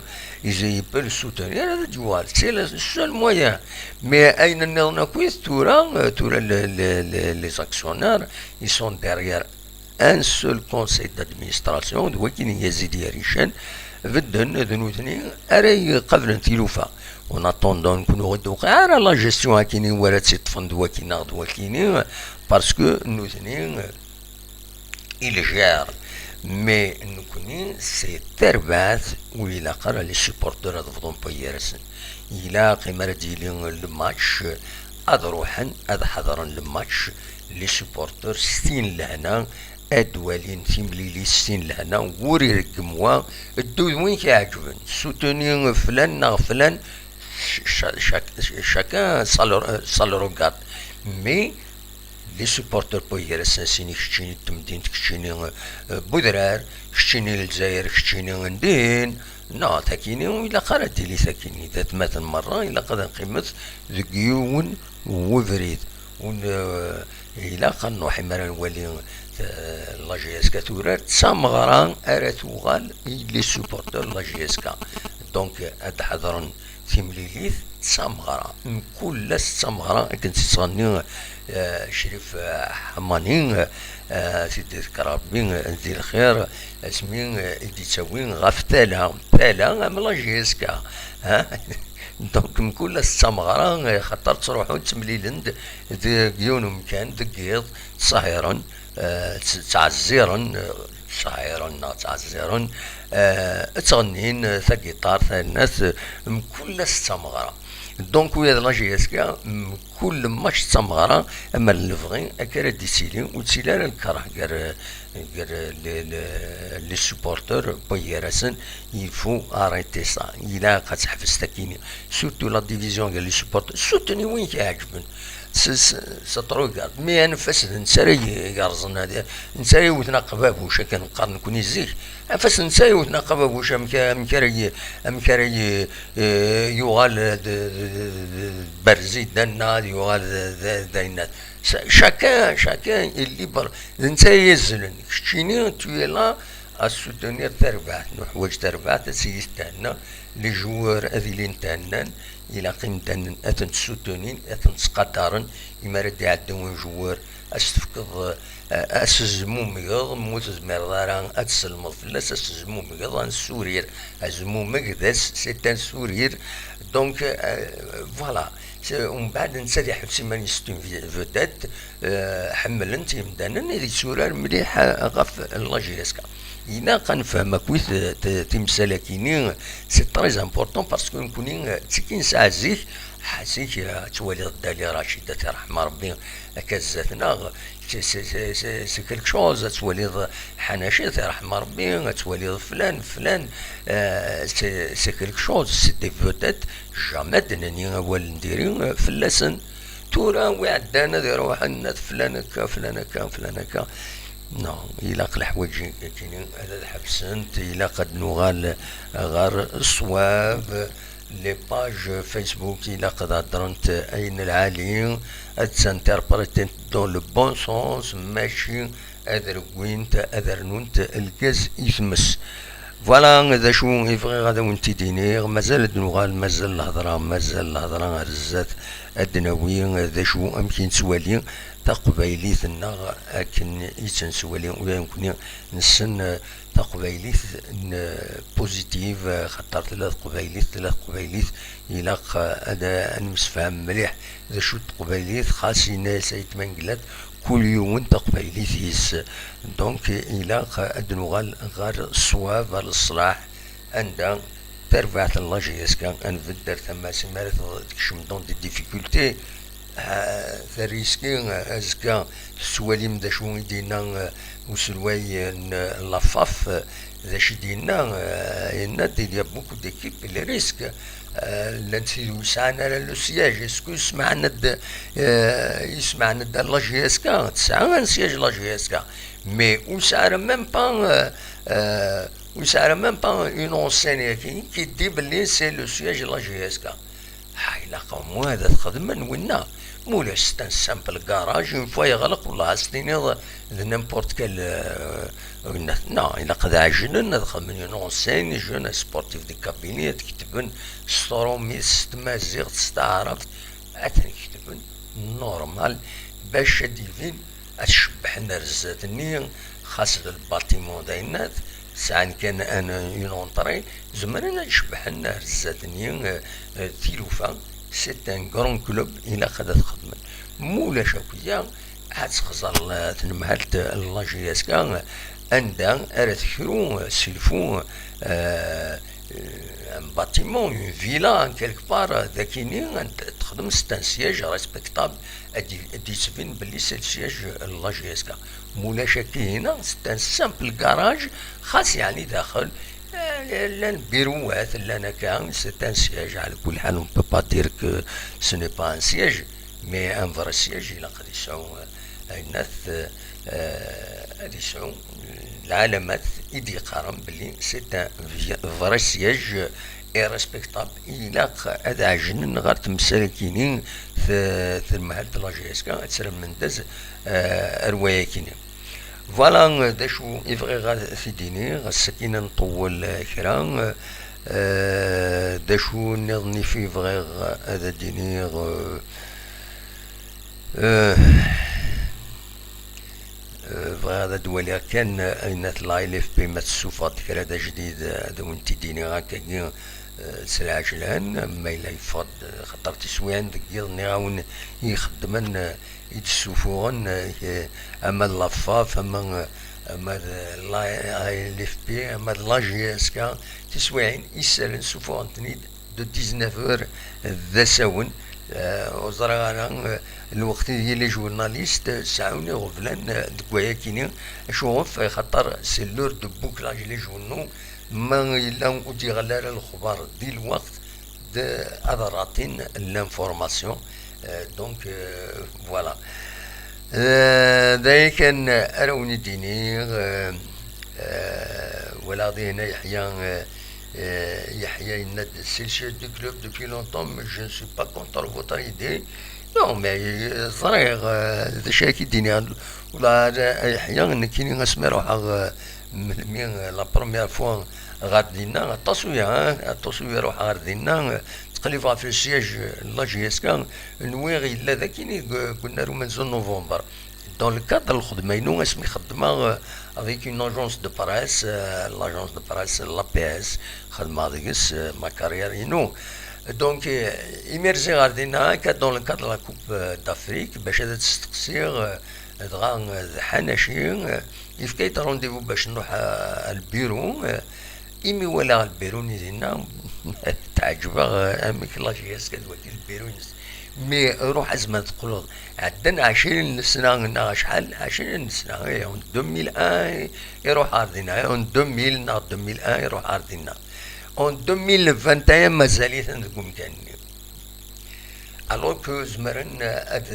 il peut le soutenir, ad d-yuɣal. C'est le seul moyen. Mais ayen nniḍen akkit tura, euh, tura le- le- le- les actionnaires, ils sont derrière un seul conseil d'administration, d wakken i Yazid Yarican, bedden d nutni ara iqablen tilufa. En attendant, nekkni ur d-tewqiɛ ara la gestion akini wara tt-iṭṭfen d wakini neɣ d wakini, parce que nutni ils gèrent. Mais nekkni c'est tarbaɛt ur ilaq ara les supporters ad bḍun pas gar-asen. Ilaq imi ara d-yili le match ad ruḥen ad ḥadren le match. Les supporters s tin lehna ad d-walin timlilit s tin lehna, ur ireggem wa, ddu d win k-iɛeǧben, soutenir flan neɣ flan, ch- ch- chacun ça le, ça le regarde. Mais les supporters pas gar-asen, sin keččini n temdint, keččini euh, n udrar, keččini n Lezzayer, keččini n din. Non, takini ur ilaq ara ad d-tili takini. D atmaten merra, ilaq ad nqqimet deg yiwen webrid. Ur n- euh, ilaq ad nruḥ imi ara nwali euh, la J S K turar, d tameɣra ara tuɣal i les supporters n la J S K. Donc ad d-ḥedren timlilit d tameɣra. Mkul ass d tameɣra, akken tettɣenni, eh, Crif, eh, Ḥamani, eh, eh, Sidi Rebbi, eh, di lxir, asmi, eh, i d-ittawi ɣef tala, tala am la J S K, ha? Donc, mkul ass d tameɣra, eh, xaṭer ttruḥun ttemlilen-d deg yiwen umkan, deg yiḍ, ttṣahiren, eh, tt-, ttɛezziren, eh, ttṣahiren neɣ ttɛezziren, eh, ttɣennin, eh, tagiṭart, tannat, eh, mkul ass d tameɣra. Donc, ula d la J S K, mkul match d tameɣra, ama d lebɣi, akka ara d-ittili, ur ttili ara lkerh gar, gar les, les, les supporters, gar-asen, il faut arrêter ça. Ilaq ad teḥbes takini. Surtout la division gar les supporters. Soutni win i k-iɛeǧben. S-, s-, ça te regarde. Mais anef-as d netta ara y-, yerẓen, ad, netta ara yewten aqbabuc, akken qqaren nekni zik. Anef-as d netta ara yewten aqbabuc, amek, amek ara y-, amek ara y-, eh, yuɣal d, d, d, d, d berzi d anna, ad yuɣal d, d, d ayennat. Sa-, chacun, chacun est libre. D netta ara yazzlen. Keččini, tu es là à soutenir tarbaɛt. Nuḥwaǧ tarbaɛt, ad tili thenna. Les joueurs ad ilin thennan. Ilaq imdanen ad ten-soutenin, ad ten-ttqadaren. Imi ara d-iɛeddi un joueur, ad s-tefkeḍ, eh, ad s-tezmumgeḍ, ma ur tezmireḍ ara ad tselmeḍ fell-as, ad s-tezmumgeḍ, ad nessurir. Azmumeg d as-, c'est un sourire. Donc, eh, voilà. C'est, umbeɛd netta ad iḥbes iman-is, c'est une vi-, vedette, eh, ḥemmlen-t yimdanen, ad yetturar mliḥ, eh, ɣef la J S K. Ilaq ad nefhem akk t-, t-, timsal-agi-nni, c'est très important parce que nekni, eh, ttekki nesɛa zik, ah, zik, eh, ad twaliḍ Dali Racid, ad t-iṛḥem Ṛebbi, akka zdat-neɣ, c'est, c'est, c'est, c'est, c'est quelque chose, ad twaliḍ Ḥanaci, ad t-iṛḥem Ṛebbi, ad twaliḍ flan, flan, eh, c'est, c'est quelque chose, c'est des vedettes, jamais ad d-nini awal n diri, eh, fell-asen. Tura wi ɛeddan ad iruḥen, ad flan akka, flan akka, flan akka. Non, ilaq leḥwaǧ-agi ad ḥebsent, ilaq ad nuɣal ɣer ṣṣwab. Les pages Facebook ilaq ad heddrent ayen lɛali, ad tt-interprétent dans le bon sens, mačči ad rewwint, ad rnunt lgaz i tmes. Voilà d acu i bɣiɣ ad awen-t-id-iniɣ. Mazal ad nuɣal, mazal lehḍra, mazal lehḍra ar zdat. Ad d-nawi d acu, amek i nettwali taqbaylit-nneɣ akken i tt-nettwali. Ula d nekkni nessen, eh, taqbaylit n, positive, eh, xaṭer tella taqbaylit, tella taqbaylit, ilaq, eh, ad, ad nemsefham mliḥ d acu d taqbaylit, xas yenna-yas Ayt Mengellat, kul yiwen taqbaylit-is. Donc, ilaq ad nuɣal ɣer ṣṣwab, ɣer leṣlaḥ, anda tarbaɛt n la J S K, ad nbedd ar tama-s, imi ara t-, tekcem dans des difficultés, ah, terriski, ah, azekka tettwalim d acu i d-yenna, ah, uselway n la FAF, ah, d acu i d-yenna, ah, yenna-d, il y a beaucoup d'équipes, les risques, ah, llant tid ur sɛan ara le siège, est-ce que yesmeɛna-d, ah, yesmeɛna-d ar la J S K? Tesɛa un siège la J S K, mais ur yesɛi ara même pas, ah, ah, ur yesɛi ara même pas une enseigne qui, qui dit belli c'est le siège de la J S K. Ah, ilaq au moins ad t-xedmen winna. Ma ulac, c'est un simple garage, une fois yeɣleq, wallah, ad s-tiniḍ d n'importe quel, euh, winna. Non, ilaq ad ɛejlen, ad xedmen une enseigne, jeune sportif de cabinet, ad ketben s tṛumit, s tmaziɣt, s taɛrabt, ad ten-ketben normal, bac ad d-ibin ad cebbḥen ar zdat-nni, xas d lbatimun d ayennat, sɛan kan un, une entrée, zemren ad cebbḥen ar zdat-nni, eh, eh, tilufa, c'est un grand club, ilaq ad t-xedmen. Ma ulac akk-ya, ad texẓer l-, tnemhalt n la J S K, anda ara tekru, eh, silfu, eh, eh, un bâtiment, une villa, quelque part, eh, d akini, ad texdem, c'est un siège respectable, ad d-, ad d-yettbin belli c'est le siège n la J S K. Ma ulac akka-ina, c'est un simple garage, xas yeɛni daxel, eh, llan biruwat, llan akka, c'est un siège, ɛla kulli ḥal, on peut pas dire que ce n'est pas un siège, mais un vrai siège, ilaq ad yesɛu, eh, ayennat, eh, ad yesɛu lɛalamat i d-yeqqaren belli c'est un vi-, vrai siège et respectable. Ilaq ad ɛejnen ɣer temsal-agi-nni, t-, temhalt la J S K, ad termend-, eh, ar wayagi-nni. Voilà, eh, d acu i bɣiɣ ad t-id-iniɣ, ass-agi ad nṭewwel, eh, kra, eh, Eh, d acu nniḍen i fi bɣiɣ ad d-iniɣ? Eh, eh, eh, bɣiɣ ad d-waliɣ kan ayen tella L F P, ma tessufeɣ-d kra d ajdid, eh, ad awen-t-id-iniɣ akkagi, eh, s lɛejlan, ma yella yeffeɣ-d, eh, xaṭer tiswiɛin deg yiḍ nniɣ-awen i ixeddmen, eh, i d-ssufuɣen, eh, ama d la faf, ama, ama d la L F P, ama d la J S K, tiswiɛin, isallen ssufuɣen-ten-id de dix-neuf heures d asawen. Eh, ur ẓriɣ ara, eh, lweqt ideg les journalistes, eh, sɛun iɣeblan, eh, deg wayakini. Acuɣef? Axaṭer c'est l'heure de bouclage les journaux. Ma yella ur d-yeɣli ara lexbar di lweqt, d ad ratin l'information. Euh, donc, euh, voilà. Euh, d aya kan ara wen-id-iniɣ, euh, euh, walaɣ dihin a Yeḥya, euh, euh, Yeḥya yenna-d, c'est le siège du club depuis longtemps, mais je ne suis pas contre votre idée. Non, mais, euh, ẓriɣ, euh, d acu ara k-id-iniɣ. Ula d a Yeḥya, nekkini asmi ruḥeɣ, euh, melmi, euh, la première fois ɣer dinna, aṭas uya, hein, aṭas uya ruḥeɣ ɣer dinna, euh, ttqellibeɣ ɣef le siège n la J S K, nwiɣ yella d akkin i deg, deg unnar umenzu n november. Dans le cadre n lxedma-inu, asmi xeddmeɣ, euh, avec une agence de presse, euh, l'agence de presse, l'A P S, xedmeɣ deg-s, euh, ma carrière-inu. Donc, euh, imir ziɣ ɣer dinna, akka dans le cadre de la Coupe, euh, d'Afrique, bac ad d-steqsiɣ, euh, dɣa, euh, d Ḥanaci, euh, yefka-yi-d rendez-vous bac nruḥ, euh, à le bureau, euh, imi walaɣ lbiru-nni dinna, tɛeǧbeɣ, euh, amek la J S K d wagi lbiru-ines. Mi ruḥ azmer teqqleḍ, ɛeddan ɛecrin n sna neɣ acḥal, ɛecrin n sna, eh, en deux mille un i ruḥ ɣer dinna, eh, en deux mille neɣ deux mille un i ruḥ ɣer dinna. En deux mille vingt et un mazal-iten deg umkan-nni. Alors que zemren, euh, ad,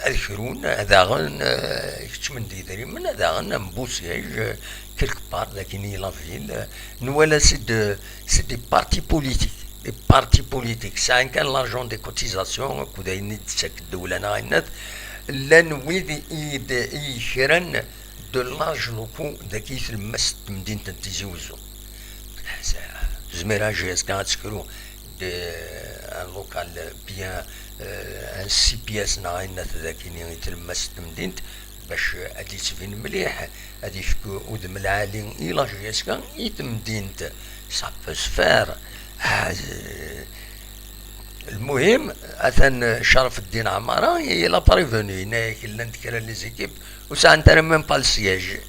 ad krun, ad aɣen, euh, keččmen-d idrimen, ad aɣen am bu siège, euh, quelque part, d akkin i la ville, euh, nwala c'est de, c'est des partis politiques, des partis politiques, sɛan kan l'argent des cotisations, akked ayen i d-tettak ddewla neɣ ayen-nniḍen, llan wid i d-, i yekran de large locaux dagi i tlemmast n temdint n Tizi Wezzu. Tezmer a J S K ad tekru de, un local bien, euh, un six pièces neɣ ayen-nniḍen dagi i tlemmast n temdint, bac ad d-yettbin mliḥ, ad yefk udem lɛali i la J S K, i temdint. Ça peut se faire. Ah, euh, lmuhim, atan Cerf Ddin Ɛmara, il a prévenu, yenna-yak llant kra n les équipes ur sɛant ara même pas le siège.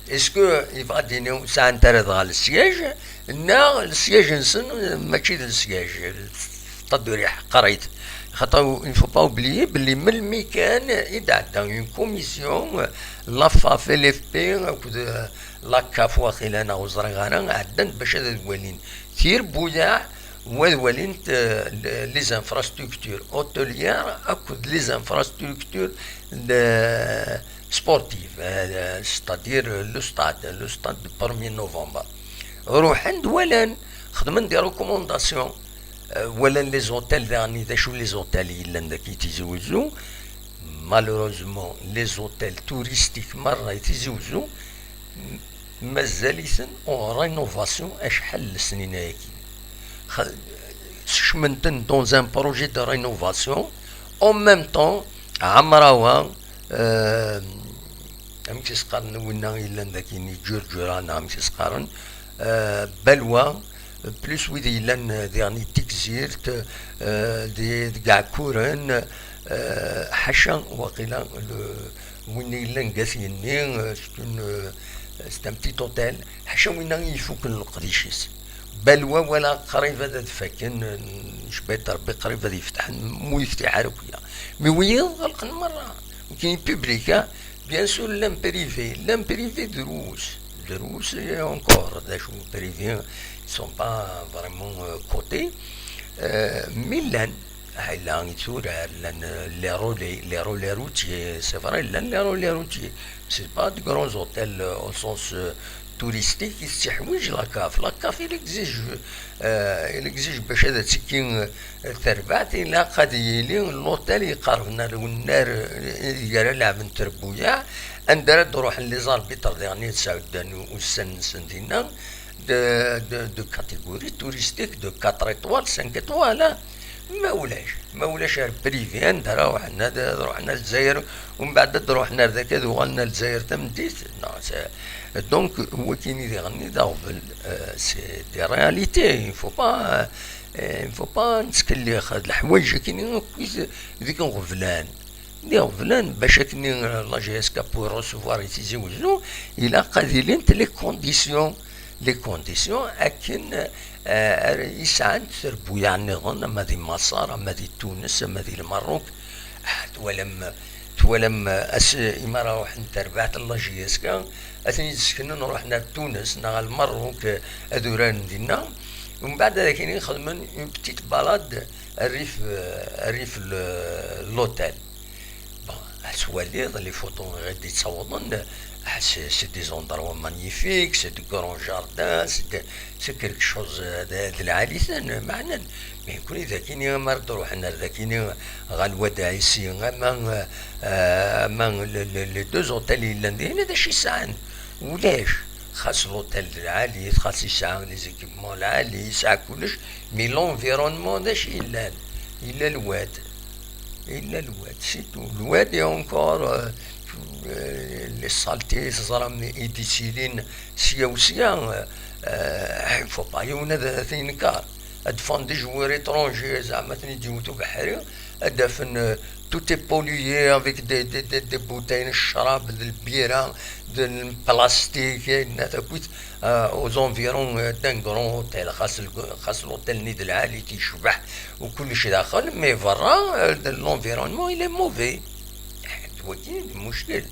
Est-ce que yebɣa ad d-yini ur sɛant ara dɣa le siège, neɣ le siège-nsen mačči d le siège? Taduri ḥeqqer-it. Xaṭer, il ne faut pas oublier belli melmi kan i d-tɛedda une commission, la faf, L F P, akked, euh, la caf waqila neɣ ur ẓriɣ ara, ɛeddan-d bac ad walin tirbuyaɛ, u ad walint, euh, les infrastructures hôtelières akked les infrastructures de, sportives, euh, c'est-à-dire le stade, le stade du premier novembre. Ruḥen-d, walan, xedmen des recommandations, euh, walan les hôtels daɣen, d acu les hôtels yellan dagi i Tizi Wezzu. Malheureusement, les hôtels touristiques merra i Tizi Wezzu, m-, mazal-iten en rénovation acḥal n lesnin-agi. Xa-, sekcmen-ten dans un projet de rénovation, en même temps, Ɛemrawa, euh, amek i s-qqaren winna yellan dagi, Ǧurǧura neɣ amek i s-qqaren, euh, Balwa, plus wid yellan, euh, diɣen di Tegzirt, euh, di, deg Iɛekkuren, euh, ḥaca waqila le, win yellan deg At Yenni, euh, c'est une, euh, c'est un petit hôtel, ḥaca winna i ifuken leqdic-is. Balwa walaɣ qrib ad, ad fakken, euh, ncebba-d Rebbi qrib ad yefteḥ, mu yeftiḥ ara akk-ya. Mais wiyiḍ ɣelqen merra. Nekkini public, hein. Bien sûr, llan privé, llan privé drus. Drus, et encore, d acu privé, ils sont pas vraiment, euh, cotés. Euh, mais llan, ah, llan itturar, llan, euh, les relais, les relais routiers, c'est vrai, llan les relais routiers. C'est pas de grands hôtels, euh, au sens, euh, touristique, i tettiḥwiǧ la caf. La caf, il exige, euh, il exige bac ad tekki, euh, terbaɛt, ilaq ad yili l'hôtel yeqreb ɣer unnar, euh, gar alaɛb n trebbuyaɛ, anda ara d-ruḥen les arbitres diɣen ad sɛuddan ussan-nsen dinna, de, de, de catégorie touristique de quatre étoiles, cinq étoiles, hein. Ma ulac, ma ulac ar privé, anda ara ruḥen, ad, ad ruḥen ar Lezzayer, umbeɛd ad ruḥen ar daki, ad uɣalen ar Lezzayer tameddit. Non, c'est, donc, wakini diɣenni d aɣbel, euh, c'est des réalités, il faut pas, euh, il faut pas nettkellix, d leḥwayeǧ akini akk i d, d iɣeblan. D iɣeblan, bac akken la G S K pour recevoir i Tizi Wezzu, ilaq ad ilint les conditions, les conditions akken, eh, ara yesɛant trebbuyaɛ nniḍen, ama di Maṣer, ama di Tunes, ama di Lmerruk. Ah, twalam, twalam, eh, as-, imi ara ruḥen terbaɛt n la G S K, ad ten-id-seknen, ruḥen ar Tunes neɣ ar Lmerruk, eh, ad uraren dinna. Umbeɛd ad akin xedmen une petite balade rrif, eh, rrif l-, l'hôtel. Bon, ad twaliḍ les photos i d-ittawḍen, ah, c'est, c'est des endroits magnifiques, c'est de grands jardins, c'est de, c'est quelque chose, euh, d, d lɛali-ten, meɛnen. Mais nekkni d akini, mi ara d-ruḥen ar d akini, ɣer Lwad Ɛisi, ama, euh, ama le, le, les deux hôtels yellan dinna, d acu i sɛan? Ulac. Xas l'hôtel d lɛali, xas yesɛa les équipements lɛali, yesɛa kullec, mais l'environnement d acu yellan? Yella lwad. Yella lwad, c'est tout. Lwad, et encore, euh, euh, les saletés, teẓram i d-yettilin sya u sya, euh, euh, il faut pas yiwen ad, ad t-yenker. Ad d-ffɣen des joueurs étrangers, zeɛma ad ten-id-yewwet ubeḥri, ad d-afen, euh, tout est pollué avec des, des, des, des bouteilles n ccrab, d lbira, d plastique, ayen akk, euh, aux environs, euh, d'un grand hôtel. Xas l-, xas l'hôtel-nni d lɛali, yecbeḥ, u kullec daxel, mais berra, euh, de l'environnement, il est mauvais. D wagi d lmuckel.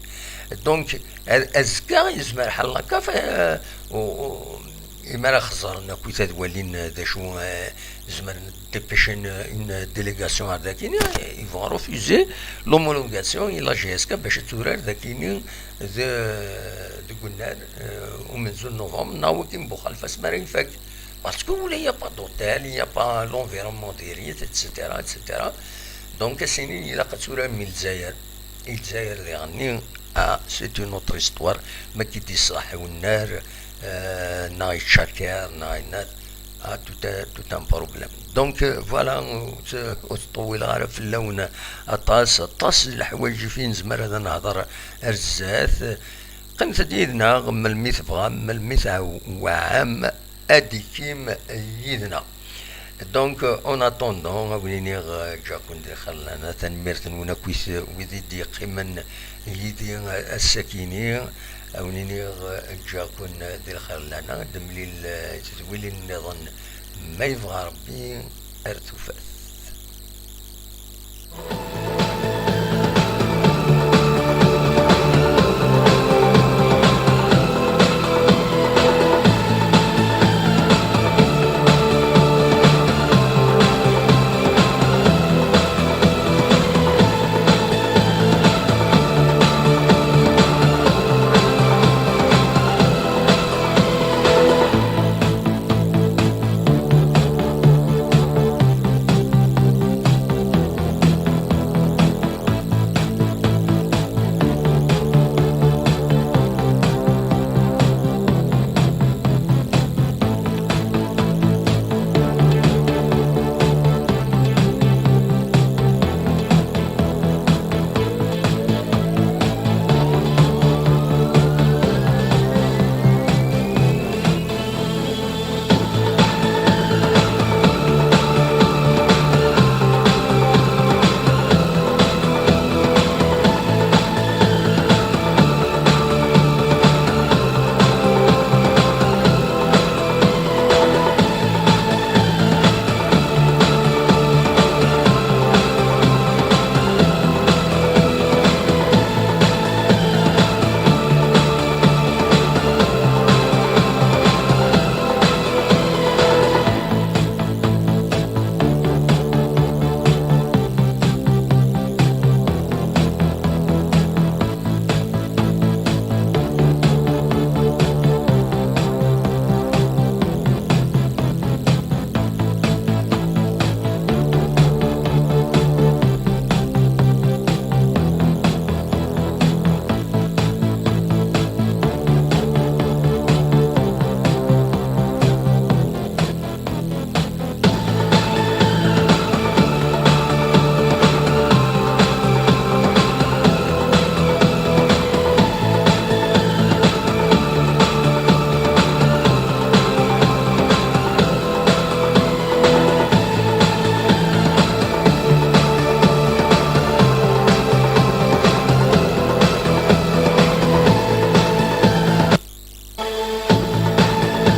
Donc, a-, azekka yezmer ḥal la CAF, euh, u-, u-, imi ara xeẓren akkit ad walin, euh, d acu, euh, zemren ad dépêchen, euh, une délégation ar dakini, ils vont refuser l'homologation i la G S K bac ad turar dakini d, deg unnar, euh, umenzu n novembre, neɣ wakin buxalef asmi ara ifak. Parce que ula il y a pas d'hôtel, il y a pas l'environnement direct, et cetera, et cetera. Donc, ass-nni ilaq ad turarem i Lezzayer. I Lezzayer diɣenni, ah, c'est une autre histoire. Ma k-id-iṣaḥ unnar, euh, neɣ yeččaker, neɣ yenna, ah, tout un, tout un problème. Donc, euh, voilà, ur t-, ur ttṭewwileɣ ara fell-awen aṭas, aṭas n leḥwayeǧ i nezmer ad nehder ar zdat. Qqimet-d yid-neɣ melmi tebɣam, melmi teɛwam, ad d-tikim yid-neɣ. Donc, euh, en attendant, ad wen-iniɣ, euh, ǧǧiɣ-ken di lxir n lana, tanemmirt-nwen akkit, euh, wid i d-yeqqimen yid-i, euh, ass-akini, ad wen-iniɣ, euh, ǧǧiɣ-ken, euh, di lxir n lana, ad nemlil, euh, tedwilin nniḍen, ma yebɣa Rebbi, ar tufat.